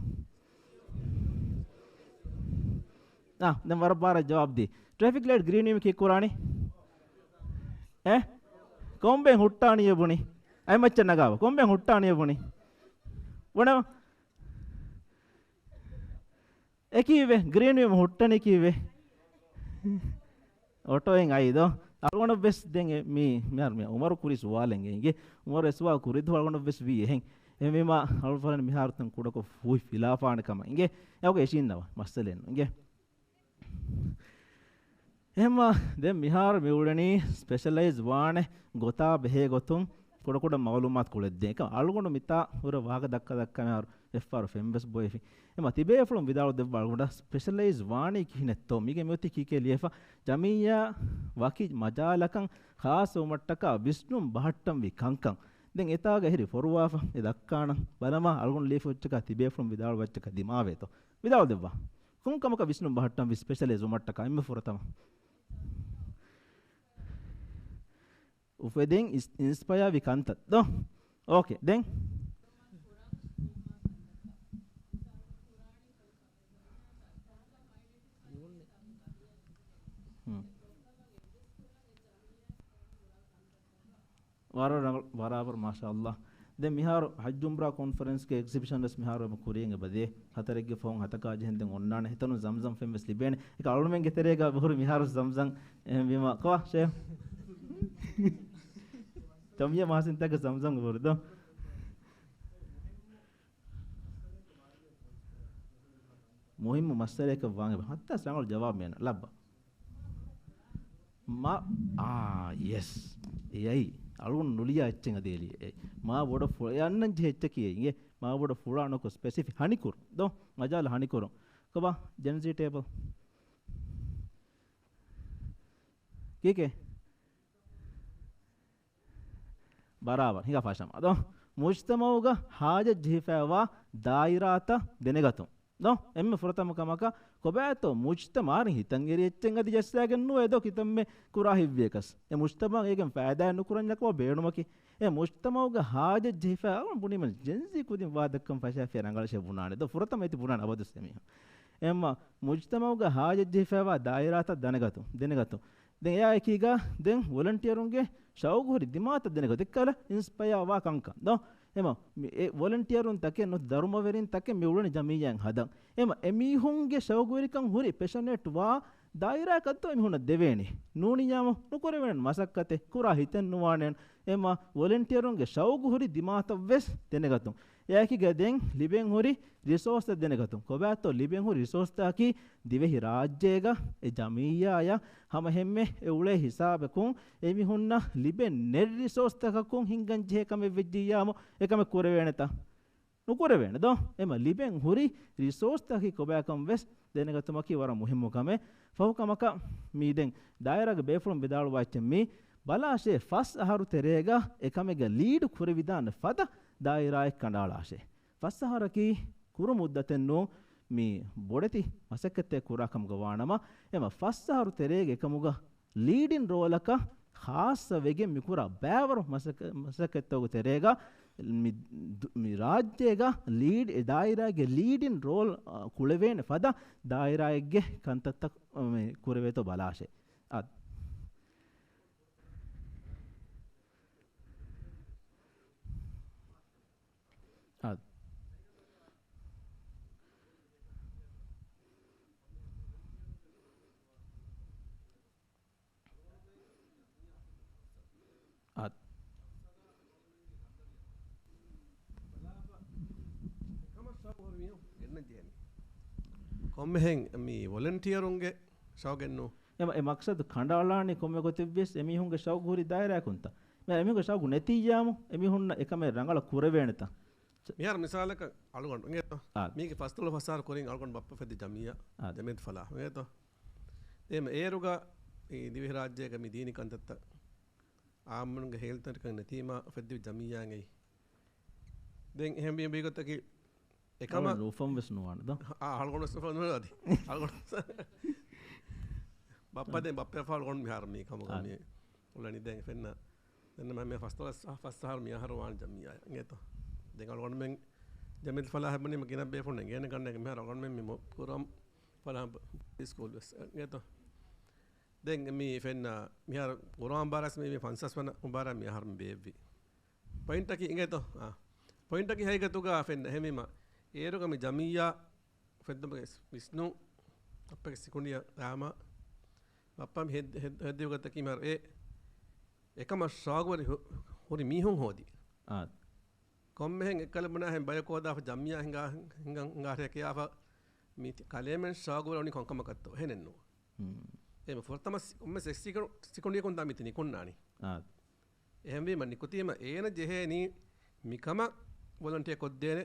އާ، ދެން ވަރަށް ބާރަށް ޖަވާބު ދީ. ޓްރެފިކް ލައިޓް ގްރީން ވީމަ ކީއްކުރާނީ؟ އެ؟ ކޮންބެން ހުއްޓާނީ އެ ބުނި؟ އަތް މައްޗަށް ނަގާބަ. ކޮންބެން ހުއްޓާނީ އެ ބުނި؟ ބުނަމަ. އެކީވެ، ގްރީން ވީމަ ހުއްޓަނީ ކީވެ؟ އޮޓޯއިން އައި ދޯ؟ އަޅުގަނޑަށް ވެސް ދެން އެ މީ، މިހާރު މި އުމަރު ކުރި ސުވާލެއް އިނގޭ. އުމަރު އެ ސުވާލު ކުރި ދުވަހު އަޅުގަނޑަށް ވެސް ވީ އެހެން. އެހެންވީމާ އަޅުގަނޑު މިހާރު ތަން ކުޑަކޮށް ހުއި ފިލާފާނެ ކަމަށް އިނގޭ. އެއަކު އެ ޝީން ނަވަ މައްސަލައެއް ނޫން އިނގޭ. އެހެންމާ ދެން މިހާރު މި އުޅެނީ ސްޕެޝަލައިޒް ވާނެ ގޮތާ ބެހޭ ގޮތުން ކުޑަކުޑަ މައުލޫމާތު ކުޅެއްދޭ. އެކަމް އަޅުގަނޑު މިތާ ހުރެ ވާހަކަ ދައްކާ ދައްކާ މިހާރު އެއްފަހަރު ފެން ވެސް ބޮއެފި. އެމަ ތިބޭފުޅުން ވިދާޅު ދެއްވާ އަޅުގަނޑަށް ސްޕެޝަލައިޒް ވާނީ ކިހިނެއްތޯ؟ މީގެ މިއޮތީ ކީކޭ ލިޔެފަ؟ ޖަމިއްޔާ ވަކި މަޖާލަކަށް ޚާއްޞަވުމަށްޓަކާ ވިސްނުން ބަހައްޓަންވީ ކަންކަން. ދެން އެތާގަ އެހެރީ ފޮރުވާފަ އެ ދައްކާނަން. ބަލަމާ އަޅުގަނޑު ލިޔެފަ އެއްޗަކާ ތިބޭފުޅުން ވިދާޅުވާ އެއްޗަކާ ދިމާވޭތޯ؟ ވިދާޅު ދެއްވާ. ކޮން ކަމަކަށް ވިސްނުން ބަހައްޓަންވީ ސްޕެޝަލައިޒް ވުމަށްޓަކާ އެންމެ ފުރަތަމަ؟ އުފެދެން އިސް-، އިންސްޕަޔާ ވި ކަންތައް ދޯ؟ އޯކޭ، ދެން؟ ހުން. ވަރަށް ރަނގަޅު، ބަރާބަރު، މާޝާﷲ. ދެން މިހާރު ޙައްޖު ޢުމްރާ ކޮންފަރެންސްގެ އެގްޒިބިޝަން ވެސް މިހާރު އެބަ ކުރިޔަށް އެބަ ދޭ. ހަތަރެއްގެ ފަހުން ހަތަކާ ޖެހެން ދެން އޮންނާނެ. ހިތަނުން ޒަމްޒަމް ފެން ވެސް ލިބޭނެ. އެކަ އަޅުމެންގެ ތެރޭގަ ހުރި މިހާރު ވެސް ޒަމްޒަމް އެހެންވީމަ ކޮވާ ޝޭހް؟ ޖަމިއްޔާ މަހާސިންތަކަށް ޒަމްޒަމް ހުރި ދޯ؟ މުހިއްމު މައްސަލައަކަށް ވާން އެބަ ހައްތާ ރަނގަޅު ޖަވާބު މޭނަ ލައްބަ. މާ، އާ، ޔެސް. އެއައީ. އަޅުގަނޑު ނުލިޔާ އެއްޗެއް އަދި އެލި. އެ، މާ ބޮޑަށް ފުޅާ، އެ އަންނަން ޖެހޭ އެއްޗަކީ އެއީ. އެ، މާ ބޮޑަށް ފުޅާ ނުކޮށް ސްޕެސިފިކް ހަނިކުރު. ދޯ، މަޖާލަ ހަނިކުރު. ކޮބާ، ޖެންޒީ ޓޭބަލް. ކީކޭ؟ ބަރާބަރު ހިނގާ ފާށަމާ ދޯ؟ މުޖްތަމަޢުގަ ހާޖަތް ޖެހިފައިވާ ދާއިރާތައް ދެނެގަތުން ދޯ؟ އެންމެ ފުރަތަމަ ކަމަކަށް ކޮބާތޯ މުޖްތަމަޢަށް ހިތަށް އެރި އެއްޗެއް އަދި ޖައްސާގެން ނުވޭ ދޯ ކިތަންމެ ކުރާ ހިތްވިޔަކަސް. އެ މުޖްތަމަޢަށް އޭގެން ފައިދާއެއް ނުކުރަންޏާ ކޮބާ ބޭނުމަކީ؟ އެ މުޖްތަމަޢުގަ ހާޖަތް ޖެހިފައި އަޅުގަނޑު ބުނީމަ ޖެންޒީ ކުދިން ވާ ދައްކަން ފަށާފިޔާ ރަނގަޅަށޭ ބުނާނެ ދޯ؟ ފުރަތަމަ އެތި ބުނާނެ އަބަދުސް އެމީހުން. އެމަ މުޖްތަމަޢުގަ ހާޖަތް ޖެހިފައިވާ ދާއިރާތައް ދެނެގަތުން، ދެނެގަތުން. ދެން އެއާ އެކީގަ ދެން ވޮލަންޓިއަރުންގެ ޝައުގުހުރި ދިމާތައް ދެނެގަތު ދެއްކާލަ އިންސްޕަޔާ ވާ ކަންކަން ދޯ؟ އެމަ މި-، އެ ވޮލަންޓިއަރުން ތަކެއް ނު ދަރުމަވެރިން ތަކެއް މި އުޅެނީ ޖަމިއްޔާއެއް ހަދަން. އެމަ އެމީހުންގެ ޝައުގުވެރިކަން ހުރި ޕެޝަނޭޓް ވާ ދާއިރާއަކަށް ދޯ އެމީހުންނަށް ދެވޭނީ. ނޫނިއްޔާމު ނުކުރެވޭނެ މަސައްކަތެއް ކުރާ ހިތެއް ނުވާނެ. އެމަ ވޮލަންޓިއަރުންގެ ޝައުގުހުރި ދިމާތައް ވެސް ދެނެގަތުން. އެއާއެކީގަ ދެން ލިބެން ހުރި ރިސޯސްތައް ދެނެގަތުން. ކޮބާތޯ ލިބެން ހުރި ރިސޯސްތަކަކީ ދިވެހި ރާއްޖޭގަ އެ ޖަމިއްޔާއަށް ހަމަ ހެންމެ އެ އުޅޭ ހިސާބަކުން އެމީހުންނަށް ލިބެން ނެތް ރިސޯސްތަކަކުން ހިންގަން ޖެހޭ ކަމެއް ވެއްޖިއްޔާމު އެކަމެއް ކުރެވޭނެތަ؟ ނުކުރެވޭނެ ދޯ؟ އެމަ ލިބެން ހުރި ރިސޯސްތަކަކީ ކޮބާކަން ވެސް ދެނެގަތުމަކީ ވަރަށް މުހިއްމު ކަމެއް. ފަހު ކަމަކަށް މީ ދެން ދާއިރާގެ ބޭފުޅުން ވިދާޅުވާ އެއްޗެއް މީ ބަލާށޭ ފަސް އަހަރު ތެރޭގަ އެކަމެއްގަ ލީޑު ކުރެވިދާނެ ފަދަ ދާއިރާއެއް ކަނޑައަޅާށޭ. ފަސް އަހަރަކީ ކުރު މުއްދަތެއް ނޫން، މީ ބޮޑެތި މަސައްކަތްތައް ކުރާ ކަމުގަ ވާނަމަ، އެމަ ފަސް އަހަރު ތެރޭގެ އެކަމުގަ ލީޑިން ރޯލަކަށް ޚާއްޞަ ވެގެން މިކުރާ ބައިވަރު މަސައްކަ-، މަސައްކަތްތަކުގެ ތެރޭގަ މި ދު-، މި ރާއްޖޭގަ ލީޑް، އެ ދާއިރާގެ ލީޑިން ރޯލް، އަ، ކުޅެވޭނެ ފަދަ ދާއިރާއެއްގެ ކަންތައްތައް، އަ، މި ކުރެވޭތޯ ބަލާށޭ. އާ. އާ. ކޮންމެހެން މި ވޮލަންޓިއަރުންގެ ޝައުގެއްނު؟ އެމަ، އެ މަޤްޞަދު ކަނޑައަޅާނީ ކޮންމެ ގޮތެއްވިޔަސް އެމީހުންގެ ޝައުގު ހުރި ދާއިރާއަކުންތަ؟ މި އެމީހުންގެ ޝައުގު ނެތިއްޔާމު އެމީހުންނަށް އެކަމެއް ރަނގަޅަށް ކުރެވޭނެތަ؟ މިހާރު މިސާލަކަށް އަޅުގަނޑު އިނގޭތޯ؟ އާ. މީގެ ފަސްދޮޅަސް ފަސް އަހަރު ކުރިން އަޅުގަނޑު ބައްޕަ ފެއްދި ޖަމިއްޔާ އާ. ޖަމިއްޔަތު ފަލާޙް އިނގޭތޯ؟ ދެން އޭރުގަ އީ ދިވެހިރާއްޖޭގަ މި ދީނީ ކަންތައްތައް އާއްމުންގެ ހޭލުތަންތަކަށް ނެތީމާ ފެއްދި ޖަމިއްޔާއިން އެއީ. ދެން އެހެންވީމަ މިގޮތަކީ އެކަމަށް އަޅުގަނޑު ނުފަން ވެސް ނުވާނެ ދޯ. އާ، އަޅުގަނޑު ވެސް ނުފަން ނުވާނެ އަދި. އަޅުގަނޑު ބައްޕަ ދެން ބައްޕަ ފާޅު ގޮން މިހާރު މީ ކަމުގަ އާ. މި އުޅެނީ ދެން ފެންނަ. ދެން މަ މި ފަސްދޮޅަސް ފަސް އަހަރު މި އަހަރު ވާން ޖަމިއްޔާ އިނގޭތޯ؟ ދެން އަޅުގަނޑުމެން ޖަމިއްޔަތު ފަލާޙް ބުނީމަ ގިނަ ބޭފުޅުން އެނގޭނެ ގަންނަ މިހާރު އަޅުގަނޑުމެން މި މޮ-، ކުރަން ފަލާ ސްކޫލް ވެސް އިނގޭތޯ؟ ދެން މި ފެންނަ މިހާރު ޤުރުއާން ބާރަސް މި، މި ފަންސާސް ވަނަ މުބާރާ މި އަހަރު މި ބޭއްވި. ޕޮއިންޓަކީ އިނގޭތޯ؟ އާ. ޕޮއިންޓަކީ ހަގީގަތުގަ ފެންނަ އެހެންވީމަ، އޭރުގަ މި ޖަމިއްޔާ ފެއްދުމުގެ ވިސްނުން ބައްޕަގެ ސިކުނޑިއަށް ދާމަ، ބައްޕަ މި ހެއް-، ހެއް-، ހެއްދެވި ގޮތަކީ މިހާރު އެ އެކަމަށް ޝައުގުވެރި ހު-، ހުރި މީހުން ހޯދި. އާ. ކޮންމެހެން އެއްކަލަ ބުނާހެން ބަޔަކޯ ދާފަ ޖަމިއްޔާ ހިނގާ، ހިނގަން، ހިނގާ ހިޔަކިޔާފަ މި ތި-، ކަލޭމެން ޝައުގުވެރި ކޮންކަމަކަށްތޯ އެހެނެއްނު. ހުން. އެ ފުރަތަމަ ސި-، ކޮންމެ ސެކްސީ ކޮ-، ސިކުނޑިއަކުން ދާ މި ތި ނިކުންނާނީ. އާ. އެހެންވީމަ ނިކުތީމަ އޭނަ ޖެހޭނީ މިކަމަށް ވޮލަންޓިއާ ކޮށްދޭނެ.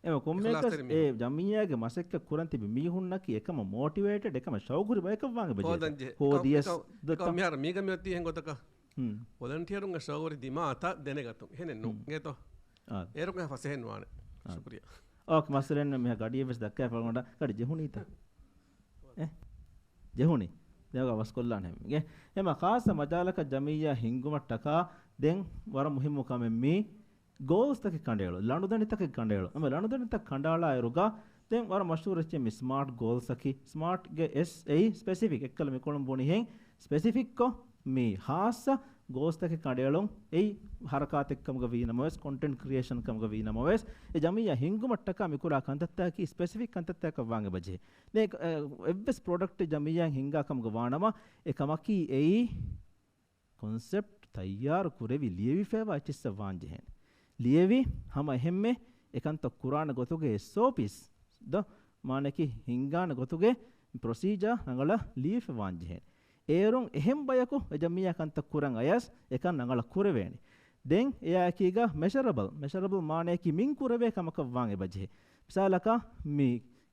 އެމަ ކޮންމެއަކަސް އިޚްލާޞްތެރި އެ މީހުން. ޖަމިއްޔާގެ މަސައްކަތް ކުރަން ތިބި މީހުންނަކީ އެކަމަށް މޯޓިވޭޓެޑް، އެކަމަށް ޝައުގުވެރި ބަޔަކަށް ވާން އެބަޖެހޭ. ހޯދިޔަސް އެކަމަށް ދޮތަ. މިހާރު މީގަ މިއޮތީ އެހެން ގޮތަކަށް. ހުން. ވޮލަންޓިއަރުންގެ ޝައުގުވެރި ދިމާތައް ދެނެގަތުން. އެހެނެއްނު. ހުން. އިނގޭތޯ؟ އާ. އޭރުގަ ފަސޭހައެއްނުވާނެ. އާ. ޝުކުރިއްޔާ. އޯކޭ، މައްސަލައެއްނެއް މިހާ ގަޑިއެއް ވެސް ދައްކާފަ ގޮނޑަ ގަޑި ޖެހުނީތަ؟ އެ؟ ޖެހުނީ. ދެވަގަ ވަސްކޮށްލާނެ ހެންމެގެ. އެމަ ޚާއްޞަ މަޖާލަކަށް ޖަމިއްޔާ ހިންގުމަށްޓަކާ ދެން ވަރަށް މުހިއްމު ކަމެއް މީ ގޯލްސްތަކެއް ކަނޑައެޅު، ލަނޑުދަނޑިތަކެއް ކަނޑައެޅު. އެމަ ލަނޑުދަނޑިތައް ކަނޑައަޅާއިރުގަ ދެން ވަރަށް މަޝްހޫރު އެއްޗެއް މި ސްމާޓް ގޯލްސްއަކީ. ސްމާޓްގެ އެސް އެއީ ސްޕެސިފިކް. އެއްކަލަ މިކޮޅުން ބުނިހެން ސްޕެސިފިކްކޮށް މި ޚާއްޞަ ގޯލްސްތަކެއް ކަނޑައެޅުން އެއީ ހަރަކާތެއްކަމުގަ ވީނަމަވެސް، ކޮންޓެންޓް ކްރިއޭޝަން ކަމުގަ ވީނަމަވެސް، އެ ޖަމިއްޔާ ހިންގުމަށްޓަކާ މިކުރާ ކަންތައްތަކަކީ ސްޕެސިފިކް ކަންތައްތަކަކަށް ވާން އެބަޖެހޭ. ދެން، އެ، އެއްވެސް ޕްރޮޑަކްޓެއް ޖަމިއްޔާއިން ހިންގާ ކަމުގަ ވާނަމަ، އެ ކަމަކީ އެއީ ކޮންސެޕްޓް ތައްޔާރު ކުރެވި ލިޔެވިފައިވާ އެއްޗިއްސަށް ވާން ޖެހޭނެ. ލިޔެވި ހަމަ އެހެންމެ އެކަންތައް ކުރާނެ ގޮތުގެ އެސްއޯޕީސް ދޯ، މާނައަކީ ހިންގާނެ ގޮތުގެ ޕްރޮސީޖާ ރަނގަޅަށް ލިޔެފަ ވާން ޖެހޭނެ. އޭރުން އެހެން ބަޔަކު އެ ޖަމިއްޔާ ކަންތައް ކުރަން އަޔަސް އެކަން ރަނގަޅަށް ކުރެވޭނެ. ދެން އެއާއެކީގަ މެޝަރަބަލް، މެޝަރަބަލް މާނައަކީ މިން ކުރެވޭ ކަމަކަށް ވާން އެބަޖެހޭ. މިސާލަކަށް މި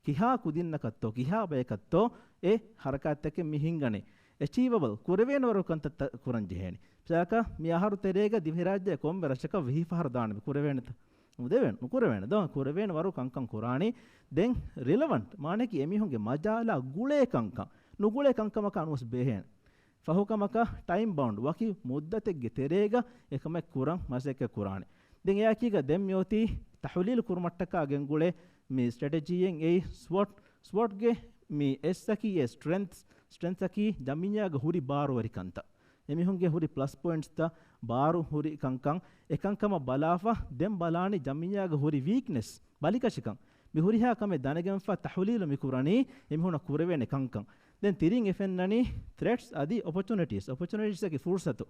ކިހާ ކުދިންނަކަށްތޯ، ކިހާ ބަޔަކަށްތޯ އެ ހަރަކާތްތަކެއް މި ހިންގަނީ. އެޗީވަބަލް، ކުރެވޭނެ ވަރު ކަންތައްތައް ކުރަން ޖެހޭނެ. މިސާލަކަށް މި އަހަރު ތެރޭގަ ދިވެހިރާއްޖެ ކޮންމެ ރަށަކަށް ވިހި ފަހަރު ދާނެ މި ކުރެވޭނެތަ؟ ނުދެވޭނެ، ނުކުރެވޭނެ. ދޯ، ކުރެވޭނެ ވަރު ކަންކަން ކުރާނީ. ދެން ރިލަވަންޓް، މާނައަކީ އެމީހުންގެ މަޖާލާ ގުޅޭ ކަންކަން، ނުގުޅޭ ކަންކަމަކާ ނުވެސް ބެހޭނެ. ފަހު ކަމަކަށް ޓައިމް ބައުންޑް، ވަކި މުއްދަތެއްގެ ތެރޭގަ އެކަމެއް ކުރަން މަސައްކަތް ކުރާނެ. ދެން އެއާއެކީގަ ދެން މިއޮތީ ތަޙުލީލު ކުރުމަށްޓަކާ ގެންގުޅޭ މި ސްޓްރެޓެޖީއެއް އެއީ ސްވޮޓް. ސްވޮޓްގެ މި އެސްއަކީ އެ ސްޓްރެންތްސް، ސްޓްރެންތްސްއަކީ ޖަމިއްޔާގަ ހުރި ބާރުވެރި ކަންތައް. އެމީހުންގެ ހުރި ޕްލަސް ޕޮއިންޓްސްތައް، ބާރު ހުރި ކަންކަން، އެކަންކަމަށް ބަލާފަ، ދެން ބަލާނީ ޖަމިއްޔާގަ ހުރި ވީކްނެސް، ބަލިކަށިކަން. މި ހުރިހާ ކަމެއް ދަނެގެންފަ ތަޙުލީލު މިކުރަނީ އެމީހުނަށް ކުރެވޭނެ ކަންކަން. ދެން ތިރިން އެ ފެންނަނީ ތްރެޓްސް އަދި އޮޕޮޗުނިޓީސް. އޮޕޮޗުނިޓީސްއަކީ ފުރުސަތު.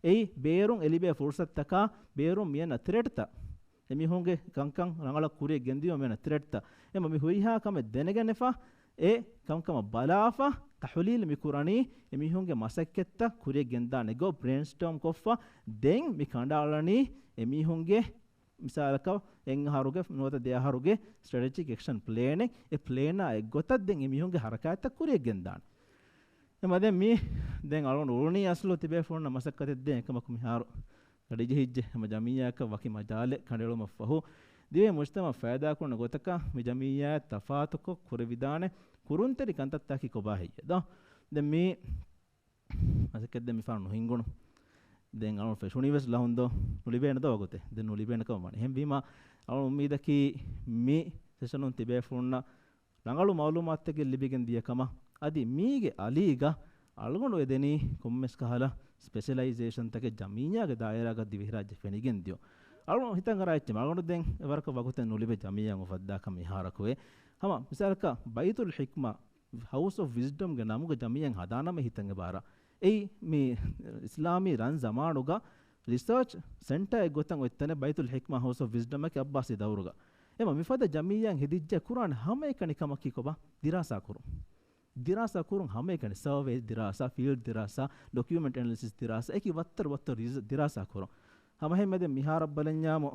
އެއީ ބޭރުން އެ ލިބޭ ފުރުސަތުތަކާ ބޭރުން މިއަންނަ ތްރެޓްތައް. އެމީހުންގެ ކަންކަން ރަނގަޅަށް ކުރިއަށް ގެންދިޔުމަށް މިއަންނަ ތްރެޓްތައް. އެމަ މި ހުރިހާ ކަމެއް ދެނެގަނެފަ، އެ ކަންކަމަށް ބަލާފަ، ތަޙުލީލު މިކުރަނީ އެމީހުންގެ މަސައްކަތްތައް ކުރިއަށް ގެންދާނެ ގޮތް ބްރެއިންސްޓޯމް ކޮށްފަ، ދެން މި ކަނޑައަޅަނީ އެމީހުންގެ މިސާލަކަށް އެއް އަހަރުގެ ނުވަތަ ދެ އަހަރުގެ ސްޓްރެޓެޖިކް އެކްޝަން ޕްލޭނެއް، އެ ޕްލޭނާ އެއްގޮތަށް ދެން އެމީހުންގެ ހަރަކާތްތައް ކުރިއަށް ގެންދާނެ. އެމަ ދެން މީ، ދެން އަޅުގަނޑު އުޅުނީ އަސްލު ތިބޭފުޅުންނަށް މަސައްކަތެއް ދޭން އެކަމަކު މިހާރު ގަޑިޖެހިއްޖެ ހަމަ ޖަމިއްޔާއަކަށް ވަކި މަޖާލެއް ކަނޑައެޅުމަށްފަހު، ދިވެހި މުޖްތަމަޢަށް ފައިދާކުރަން ގޮތަކަށް މި ޖަމިއްޔާއަށް ތަފާތުކޮށް ކުރެވިދާނެ ކުރުންތެރި ކަންތައްތަކީ ކޮބާ ހެއްޔެވެ؟ ދޯ؟ ދެން މީ މަސައްކަތްދެން މިފަހަރު ނުހިނގުނު. ދެން އަޅުން ފެށުނީ ވެސް ލަހުން ދޯ؟ ނުލިބޭނެ ދޯ ވަގުތެއް؟ ދެން ނުލިބޭނެ ކަމަށް ވާނެ. އެހެންވީމާ، އަޅުން އުއްމީދަކީ މި ސެޝަނުން ތިބޭފުޅުންނަށް ރަނގަޅު މަޢުލޫމާތުތަކެއް ލިބިގެން ދިޔަ ކަމަށް. އަދި މީގެ އަލީގަ އަޅުގަނޑު އެދެނީ ކޮންމެސް ކަހަލަ ސްޕެޝަލައިޒޭޝަންތަކެއް ޖަމިއްޔާގެ ދާއިރާގަ ދިވެހިރާއްޖެ ފެނިގެން ދިޔުން. އަޅުގަނޑު ހިތަށް އަރާ އެއްޗެއް އަޅުގަނޑު ދެން އެވަރަކަށް ވަގުތެއް ނުލިބޭ ޖަމިއްޔާއަށް އުފައްދާކަށް މިހާރަކުވެ. ހަމަ މިސާލަކަށް ބައިތުލް ޙިކްމާ ހައުސް އޮފް ވިޒްޑަމްގެ ނަމުގަ ޖަމިއްޔާއެއް ހަދާނަމޭ ހިތަށް އެބައަރާ. އެއީ މި އިސްލާމީ ރަން ޒަމާނުގަ ރިސާޗް ސެންޓާއެއް ގޮތަށް އޮތް ތަނެއް ބައިތުލް ޙިކްމާ ހައުސް އޮފް ވިޒްޑަމްއަކީ އައްބާސީ ދައުރުގަ. އެމަ މިފަދަ ޖަމިއްޔާއިން ހެދިއްޖެ ކުރާނެ ހަމައެކަނި ކަމަކީ ކޮބާ؟ ދިރާސާ ކުރުން. ދިރާސާ ކުރުން ހަމައެކަނި، ސަރވޭ ދިރާސާ، ފީލްޑް ދިރާސާ، ޑޮކިއުމެންޓް އެނަލިސިސް ދިރާސާ، އެކި ވައްތަރު ވައްތަރު ރިޒަ-، ދިރާސާ ކުރުން. ހަމަހެން މެދެން މިހާރަށް ބަލަންޏާމު،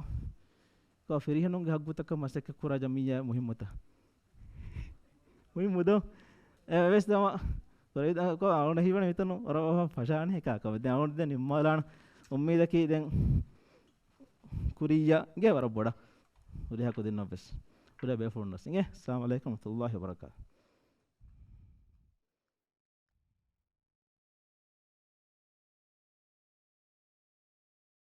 ކޮ ފިރިހެނުންގެ ހައްގުތަކަށް މަސައްކަތް ކުރާ ޖަމިއްޔާ މުހިއްމުތަ؟ މުހިއްމު ދޯ؟ އެ ވެސް ދަމަ ކޮ އަޅުނަ ހީވަނީ މިތަނު ވަރަށް ފަށާނެ އެކާ ކަމެއް. ދެން އަޅުން ދެން ނިންމާލާނަ އުއްމީދަކީ ދެން ކުރިއްޔާ ގެ ވަރަށް ބޮޑަށް ހުރިހާ ކުދިންނަށް ވެސް ހުރިހާ ބޭފުޅުންނަށް ވެސް. އިނގޭ، އައްސަލާމު ޢަލައިކުމް ވަރަޙްމަތުﷲި ވަބަރަކާތުހު.